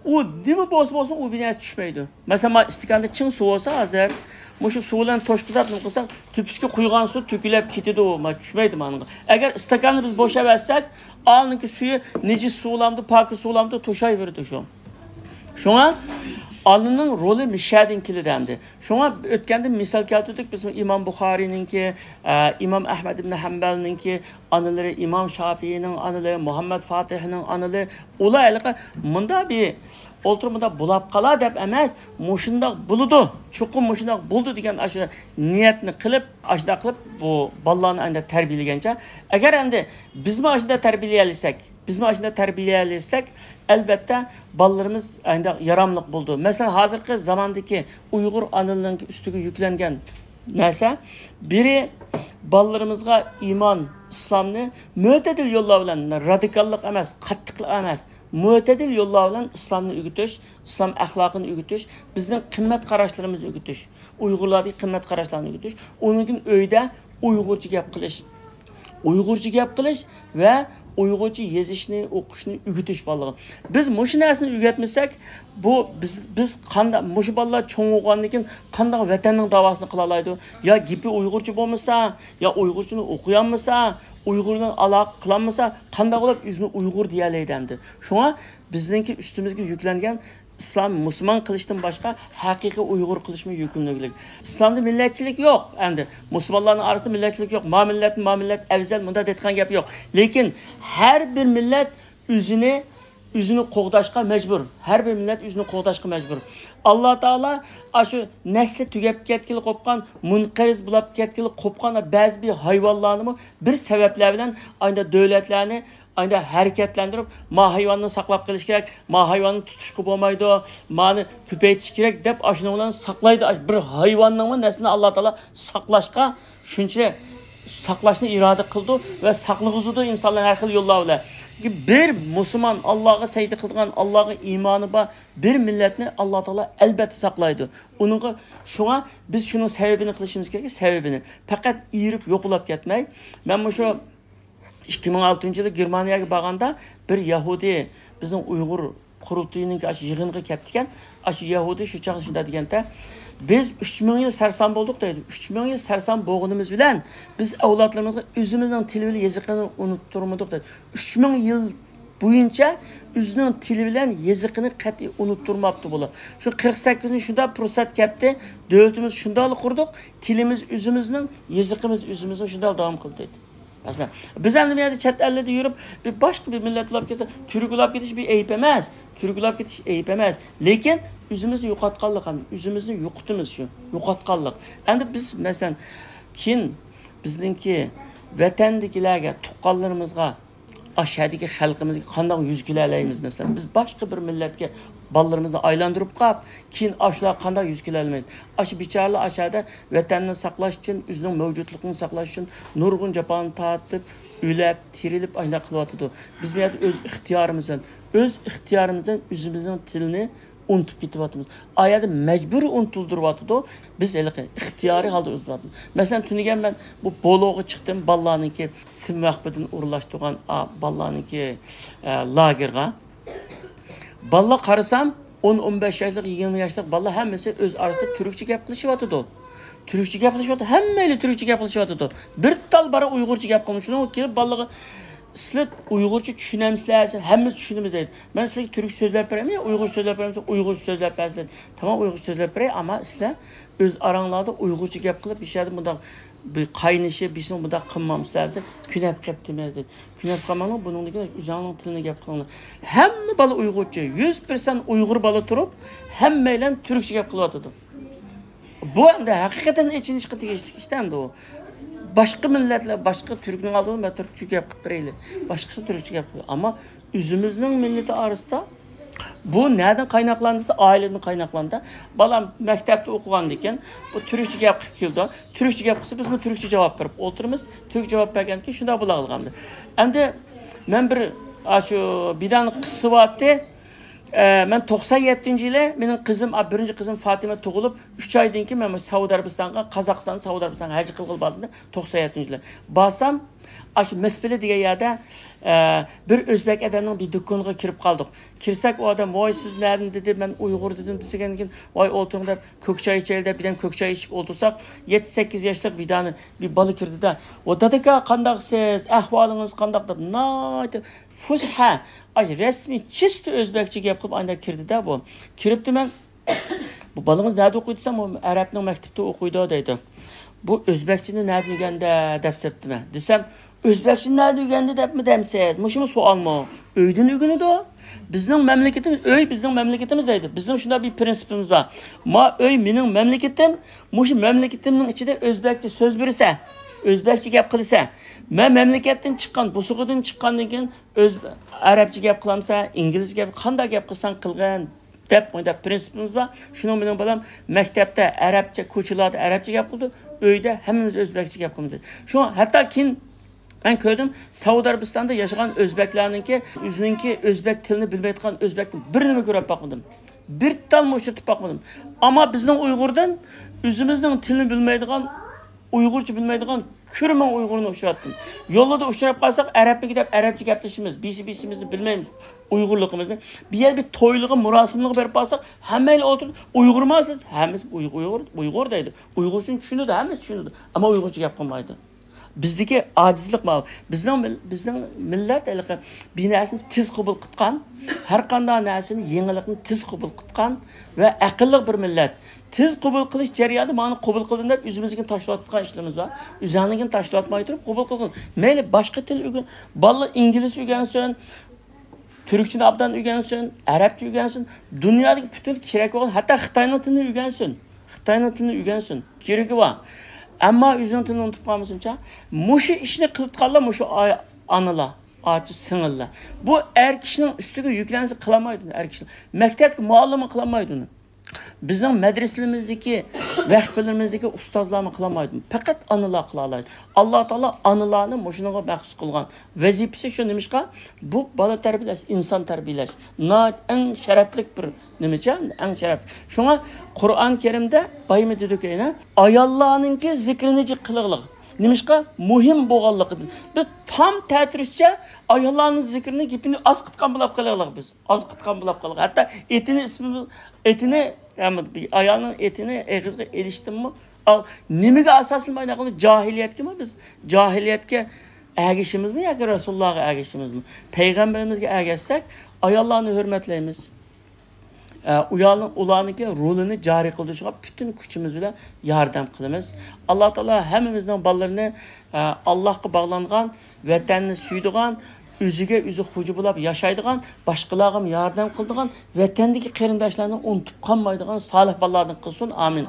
ئۇ نېمە بولسا بولسۇن، ئۇ بىر نەرسە چۈشمەيدۇ. مەسىلەن، مانا ئىستىكاندا چىڭ سۇ بولسا ھازىر، مۇشۇ سۇ بىلەن توشقۇزاپ نېمە قىلساق، تۆپىسىگە قۇيغان سۇ تۆكۈلۈپ كېتىدۇ، ما چۈشمەيدۇ مانىڭغا. ئەگەر ئىستاكاننى بىز بوشاۋەتسەك، ئانىڭكى سۈيى نىجىس سۇ بولامدۇ، پاكىز سۇ بولامدۇ، توشايۋېرىدۇ شۇ. شۇڭا ئانىنىڭ رولى مىشەدىن كېلىدۇ ئەمدى. شۇڭا ئۆتكەندە مىسال كەلتۈردۇق، بىز ئىمام بۇخارىينىڭكى، ئە، ئىمام ئەھمەد ئىبن ھەمبەلنىڭكى ئانىلىرى، ئىمام شافىئىنىڭ ئانىلىرى، مۇھەممەد فاتىھنىڭ ئانىلىرى، ئۇلار ھېلىقى مۇنداق بىر ئولتۇرۇپ مۇنداق بولاپ قالا دەپ ئەمەس، مۇشۇنداق بولىدۇ، چوقۇم مۇشۇنداق بولىدۇ دېگەن ئاشۇ نىيەتنى قىلىپ، ئاشۇنداق قىلىپ بۇ بالىلارنى ئەمدى تەربىيەلىگەنچە، ئەگەر ئەمدى بىزمۇ ئاشۇنداق تەربىيەلىسەك، بىزمۇ ئاشۇنداق تەربىيەلىسەك، ئەلۋەتتە، بالىلىرىمىز ئانداق ياراملىق بولىدۇ. مەسىلەن، ھازىرقى زاماندىكى ئۇيغۇر ئانىلىرىنىڭ ئۈستىگە يۈكلەنگەن نەرسە، بىرى بالىلىرىمىزغا ئىمان، ئىسلامنى مۆتەدىل يوللار بىلەن، رادىكاللىق ئەمەس، قاتتىقلىق ئەمەس، مۆتەدىل يوللار بىلەن ئىسلامنى ئۆگىتىش، ئىسلام ئەخلاقىنى ئۆگىتىش، بىزنىڭ قىممەت قاراشلىرىمىزنى ئۆگىتىش، ئۇيغۇرلاردىكى قىممەت قاراشلارنى ئۆگىتىش، ئۇنىڭدىن كېيىن ئۆيدە ئۇيغۇرچە گەپ قىلىش، ئۇيغۇرچە گەپ قىلىش ۋە ئۇيغۇرچە يېزىشنى، ئوقۇشنى ئۆگىتىش بالىغا. بىز مۇشۇ نەرسىنى ئۆگەتمىسەك، بۇ بىز، بىز قانداق، مۇشۇ بالىلار چوڭ بولغاندىن كېيىن قانداق ۋەتەننىڭ داۋاسىنى قىلالايدۇ؟ يا گېپى ئۇيغۇرچە بولمىسا، يا ئۇيغۇرچىنى ئوقۇيالمىسا، ئۇيغۇر بىلەن ئالاقە قىلالمىسا، قانداق بولۇپ ئۆزىنى ئۇيغۇر دېيەلەيدۇ ئەمدى؟ شۇڭا بىزنىڭكى ئۈستىمىزگە يۈكلەنگەن ئىسلام مۇسۇلمان قىلىشتىن باشقا ھەقىقىي ئۇيغۇر قىلىشمۇ يۈكلىنىدىغان. ئىسلامدا مىللەتچىلىك يوق ئەمدى. مۇسۇلمانلارنىڭ ئارىسىدا مىللەتچىلىك يوق. ما مىللەت، ما مىللەت ئەۋزەل، مۇنداق دەيدىغان گەپ يوق. لېكىن ھەر بىر مىللەت ئۆزىنى، ئۆزىنى قوغداشقا مەجبۇر. ھەر بىر مىللەت ئۆزىنى قوغداشقا مەجبۇر. ئاللا تائالا ئاشۇ نەسلى تۈگەپ كەتكىلى قوپقان، مۇنقەرز بولاپ كەتكىلى قوپقان بەزى بىر ھايۋانلارنىمۇ بىر سەۋەبلەر بىلەن ئايدا دۆلەتلەرنى ئايدا ھەرىكەتلەندۈرۈپ، ما ھايۋاننى ساقلاپ قېلىش كېرەك، ما ھايۋاننى تۇتۇشقا بولمايدۇ، مانى كۆپەيتىش كېرەك دەپ ئاشۇنىڭ بىلەن ساقلايدۇ. بىر ھايۋاننىڭمۇ نەسلىنى ئاللا تائالا ساقلاشقا شۇنچىلىك ساقلاشنى ئىرادە قىلىدۇ ۋە ساقلىغۇزىدۇ ئىنسانلارنى ھەر خىل يوللار بىلەن. بىر مۇسۇلمان، ئاللاغا سەجدە قىلىدىغان، ئاللاغا ئىمانى بار بىر مىللەتنى ئاللا تائالا ئەلبەتتە ساقلايدۇ. ئۇنىڭغا، شۇڭا بىز شۇنىڭ سەۋەبىنى قىلىشىمىز كېرەك، سەۋەبىنى. پەقەت ئېرىپ يوقلاپ كەتمەي. مەن مۇشۇ ئىككى مىڭ ئالتىنچى يىلى گېرمانىيەگە بارغاندا بىر يەھۇدىي بىزنىڭ ئۇيغۇر قۇرۇلتىيىنىڭ ئاشۇ يىغىنىغا كەپتىكەن. ئاشۇ يەھۇدىي شۇ چاغدا شۇنداق دېگەنتە، بىز ئۈچ مىڭ يىل سەرسان بولدۇق دەيدۇ. ئۈچ مىڭ يىل سەرسان بولغىنىمىز بىلەن بىز ئەۋلادلىرىمىزغا ئۆزىمىزنىڭ تىلى بىلەن يېزىقىنى ئۇنتۇتتۇرمىدۇق دەيدۇ. ئۈچ مىڭ يىل بويىچە ئۆزىنىڭ تىلى بىلەن يېزىقىنى قەتئىي ئۇنتۇتتۇرماپتۇ بۇلار. شۇ قىرىق سەككىزىنچى شۇنداق پۇرسەت كەپتى. دۆلىتىمىز شۇنداقلا قۇردۇق. تىلىمىز ئۆزىمىزنىڭ، يېزىقىمىز ئۆزىمىزنىڭ شۇنداق داۋام قىلدى دەيدۇ. مەسىلەن، بىز ئەمدى بۇ يەردە چەت ئەللەردە يۈرۈپ، بىر باشقا بىر مىللەت بولاپ كەتسە، تۈرك بولاپ كېتىش بىر ئەيىب ئەمەس. تۈرك بولاپ كېتىش ئەيىب ئەمەس. لېكىن ئۆزىمىزنى يوقاتقانلىق، ھەم ئۆزىمىزنى يوقىتىمىز شۇ. يوقاتقانلىق. ئەمدى بىز، مەسىلەن، كېيىن بىزنىڭكى ۋەتەندىكىلەرگە، تۇغقانلىرىمىزغا ئاشۇ يەردىكى خەلقىمىزگە قانداق يۈز كېلەلەيمىز؟ مەسىلەن، بىز باشقا بىر مىللەتكە بالىلىرىمىزنى ئايلاندۇرۇپ قاپ، كېيىن ئاشۇلارغا قانداق يۈز كېلەلەيمىز؟ ئاشۇ بىچارىلەر ئاشۇ يەردە ۋەتەننى ساقلاش ئۈچۈن، ئۆزىنىڭ مەۋجۇتلۇقىنى ساقلاش ئۈچۈن نۇرغۇن جاپانى تارتىپ، ئۆلۈپ، تىرىلىپ، ئايلاپ قېلىۋاتىدۇ. بىز بۇ يەردە ئۆز ئىختىيارىمىز بىلەن، ئۆز ئىختىيارىمىز بىلەن ئۆزىمىزنىڭ تىلىنى ئۇنتۇپ كېتىۋاتىمىز. ئا يەردە مەجبۇرىي ئۇنتۇلدۇرۇۋاتىدۇ. بىز ھېلىقى ئىختىيارىي ھالدا ئۇنتۇۋاتىمىز. مەسىلەن، تۈنۈگۈن مەن بۇ بولوغا چىقتىم، بالىلارنىڭكى سىم ۋەقپىدىن ئورۇنلاشتۇرغان، ئا، بالىلارنىڭكى، ئە، لاگېرغا. بالىلار قارىسام، ئون، ئون بەش ياشلىق، يىگىرمە ياشلىق بالىلار ھەممىسى ئۆز ئارىسىدا تۈركچە گەپ قىلىشىۋاتىدۇ. تۈركچە گەپ قىلىشىۋاتىدۇ. ھەممەيلى تۈركچە گەپ قىلىشىۋاتىدۇ. بىر تال بار ئۇيغۇرچە گەپ قىلمىدى. شۇنىڭغا كېلىپ بالىلارغا، سىلەر ئۇيغۇرچە چۈشىنەمسىلەر دېسە، ھەممىمىز چۈشىنىمىز دەيدۇ. مەن سىلەرگە تۈركچە سۆزلەپ بېرەيمۇ يا ئۇيغۇرچە سۆزلەپ بېرەيمۇ دېسە، ئۇيغۇرچە سۆزلەپ بەرسىلەر دەيدۇ. تامام، ئۇيغۇرچە سۆزلەپ بېرەي، ئەمما سىلەر ئۆز ئاراڭلاردا ئۇيغۇرچە گەپ قىلىپ، بىر شەھەردە مۇنداق بىر قاينىشىپ، بىسىڭ مۇنداق قىلمامسىلەر دېسە، كۈنەپ قېپتىمىز دەيدۇ. كۈنەپ قالماڭلار، بۇنىڭدىن كېيىن ئۆزۈڭلارنىڭ تىلىنى گەپ قىلىڭلار. ھەممە بالا ئۇيغۇرچە، يۈز پىرسەنت ئۇيغۇر بالا تۇرۇپ، ھەممەيلەن تۈركچە گەپ قىلىۋاتىدۇ. بۇ ئەمدى ھەقىقەتەن ئېچىنىشقا تېگىشلىك ئىش ئەمدى ئۇ. باشقا مىللەتلەر، باشقا تۈركنىڭ ئالدىدا مەن تۈركچە گەپ قىلىپ بېرەيلى. باشقىسى تۈركچە گەپ قىلىپ. ئەمما ئۆزىمىزنىڭ مىللىتى ئارىسىدا بۇ نەدىن قايناقلاندى دېسە، ئائىلىدىن قايناقلاندى. بالام مەكتەپتە ئوقۇغاندىكىن بۇ تۈركچە گەپ قىلىپ كېلىدۇ. تۈركچە گەپ قىلسا، بىزمۇ تۈركچە جاۋاب بېرىپ ئولتۇرىمىز. تۈركچە جاۋاب بەرگەندىكىن شۇنداق بولاقلىغان. ئەمدى مەن بىر، ئاشۇ بىدان قىسسىۋاتتى. ئە، مەن توقسان يەتتىنچى يىلى مېنىڭ قىزىم، ئا، بىرىنچى قىزىم فاتىمە تۇغۇلۇپ، ئۈچ ئايدىن كېيىن مەن سەئۇدى ئەرەبىستانغا، قازاقىستان، سەئۇدى ئەرەبىستانغا ھەج قىلغىلى باردىم، توقسان يەتتىنچى يىلى. بارسام، ئاشۇ مەسپىلى دېگەن يەردە، ئە، بىر ئۆزبەك ئادەمنىڭ بىر دۇكىنىغا كىرىپ قالدۇق. كىرسەك، ئۇ ئادەم، ۋاي، سىز نەدىن؟ دېدى. مەن ئۇيغۇر دېدىم. دېسىگەندىن كېيىن، ۋاي، ئولتۇرۇڭ دەپ، كۆك چاي ئىچەيلى دەپ، بىردەم كۆك چاي ئىچىپ ئولتۇرساق، يەتتە، سەككىز ياشلىق بىدانى بىر بالا كىردى-دە، ۋە دادىكا، قانداقسىز؟ ئەھۋالىڭىز قانداق؟ دەپ، ناھايىتى فۇسھە، ئاي، رەسمىي، چىستى ئۆزبەكچە گەپ قىلىپ، ئانداق كىردى-دە بۇ. كىرىپتۇ، مەن، بۇ بالىڭىز نەدە ئوقۇيدۇ دېسەم، ئۇ ئەرەبنىڭ مەكتىپىدە ئوقۇيدۇ دەيدۇ. بۇ ئۆزبەكچىنى نەدىن ئۆگەندى دەپ سەپتىمەن. دېسەم، ئۆزبەكچىنى نەدىن ئۆگەندى دەپمۇ دەمسىز؟ مۇشۇمۇ سوئالمۇ؟ ئۆيدىن ئۆگىنىدۇ. بىزنىڭ مەملىكىتىمىز، ئۆي بىزنىڭ مەملىكىتىمىز دەيدۇ. بىزنىڭ شۇنداق بىر پرىنسىپىمىز بار. ما ئۆي مېنىڭ مەملىكىتىم، مۇشۇ مەملىكىتىمنىڭ ئىچىدە ئۆزبەكچە سۆز بېرىسە، ئۆزبەكچە گەپ قىلىسە، مەن مەملىكەتتىن چىققان، بوسۇغىدىن چىققاندىن كېيىن ئۆز ئەرەبچە گەپ قىلامسەن، ئىنگلىزچە گەپ، قانداق گەپ قىلساڭ قىلغىن دەپ، مۇنداق پرىنسىپىمىز بار. شۇنىڭ بىلەن بالام مەكتەپتە ئەرەبچە، كوچىلاردا ئەرەبچە گەپ قىلىدۇ، ئۆيدە ھەممىمىز ئۆزبەكچە گەپ قىلىمىز. شۇڭا ھەتتا كېيىن مەن كۆردۈم، سەئۇدى ئەرەبىستاندا ياشىغان ئۆزبەكلەرنىڭكى، ئۆزىنىڭكى ئۆزبەك تىلىنى بىلمەيدىغان ئۆزبەكنى بىرنىمۇ كۆرۈپ باقمىدىم. بىر تالمۇ ئۇچرىتىپ باقمىدىم. ئەمما بىزنىڭ ئۇيغۇردىن ئۆزىمىزنىڭ تىلىنى بىلمەيدىغان، ئۇيغۇرچە بىلمەيدىغان كۆرمىگەن ئۇيغۇرنى ئۇچراتتىم. يولدا ئۇچراپ قالساق، ئەرەبمىكى دەپ ئەرەبچە گەپلىشىمىز. بىسى بىسىمىزنى بىلمەيمىز، ئۇيغۇرلۇقىمىزنى. بىر يەر بىر تويلىغا، مۇراسىملىققا بېرىپ قالساق، ھەممەيلەن ئولتۇرۇپ، ئۇيغۇرما سىز؟ ھەممىسى ئۇيغۇر، ئۇيغۇر، ئۇيغۇر دەيدۇ. ئۇيغۇرچىنى چۈشىنىدۇ، ھەممىسى چۈشىنىدۇ. ئەمما ئۇيغۇرچە گەپ قىلمايدۇ. بىزدىكى ئاجىزلىق ماۋۇ. بىزنىڭ مىل-، بىزنىڭ مىللەت ھېلىقى بىر نەرسىنى تېز قوبۇل قىلغان، ھەر قانداق نەرسىنى، يېڭىلىقنى تېز قوبۇل قىلغان ۋە ئەقىللىق بىر مىللەت. تېز قوبۇل قىلىش جەريانىدا مانا قوبۇل قىلدىم دەپ ئۆزىمىزنىڭكىنى تاشلىۋاتقان ئىشلىرىمىز بار. ئۆزۈڭنىڭكىنى تاشلىۋاتماي تۇرۇپ قوبۇل قىلغىن. مەيلى باشقا تىل ئۆگەن، بالىلار ئىنگلىزچە ئۆگەنسۇن، تۈركچىنى ئابدان ئۆگەنسۇن، ئەرەبچە ئۆگەنسۇن، دۇنيادىكى پۈتۈن كېرەك بولغان، ھەتتا خىتاينىڭ تىلىنى ئۆگەنسۇن. خىتاينىڭ تىلىنى ئۆگەنسۇن. كېرىكى بار. ئەمما ئۆزىنىڭ تىلىنى ئۇنتۇپ قالمىسۇنچە. مۇشۇ ئىشنى قىلىۋاتقانلار مۇشۇ ئاي-، ئانىلار، ئاچا سىڭىللار. بۇ ئەر كىشىنىڭ ئۈستىگە يۈكلەنسە قىلالمايدۇ، ئەر كىشى. مەكتەپكە مۇئەللىممۇ قىلالمايدۇ ئۇنى. بىزنىڭ مەدرىسىلىرىمىزدىكى، ۋەخپىلىرىمىزدىكى ئۇستازلارمۇ قىلالمايدۇ. پەقەت ئانىلار قىلالايدۇ. ئاللا تائالا ئانىلارنى مۇشۇنىڭغا مەخسۇس قىلغان. ۋەزىپىسى شۇ. نېمىشقا؟ بۇ بالا تەربىيەلەش، ئىنسان تەربىيەلەش ناھايىتى ئەڭ شەرەپلىك بىر نېمىچە، ئەڭ شەرەپ. شۇڭا قۇرئان كەرىمدە بايىمى دېدۇكى، يەنە ئاياللارنىڭكى زىكرىنى جىق قىلىغلىق. نېمىشقا؟ مۇھىم بولغانلىقىدىن. بىز تام تەتۈرۈشچە ئاياللارنىڭ زىكرىنى، گېپىنى ئاز قىتقان بولاپ قېلىغلىق بىز. ئاز قىتقان بولاپ قالغان. ھەتتا ئېتىنى ئىسمى، ئېتىنى، يەنى ئايالنىڭ ئېتىنى ئېغىزغا ئېلىشتىنمۇ، ئا، نېمىگە ئاساسلىنىپ ئايناقلىق؟ جاھىلىيەتكىمۇ بىز؟ جاھىلىيەتكە ئەگىشىمىزمۇ ياكى رەسۇلۇللاغا ئەگىشىمىزمۇ؟ پەيغەمبىرىمىزگە ئەگەشسەك، ئاياللارنى ھۆرمەتلەيمىز. ئە، ئۇيالنىڭ، ئۇلارنىڭكى رولىنى جارى قىلدۇرۇشىغا پۈتۈن كۈچىمىز بىلەن ياردەم قىلىمىز. ئاللا تائالا ھەممىمىزنىڭ بالىلىرىنى، ئە، ئاللاھقا باغلانغان، ۋەتەننى سۆيىدىغان، ئۆزىگە ئۆزى خوجا بولاپ ياشايدىغان، باشقىلارغىمۇ ياردەم قىلىدىغان، ۋەتەندىكى قېرىنداشلارنى ئۇنتۇپ قالمايدىغان سالىھ بالىلاردىن قىلسۇن. ئامىن.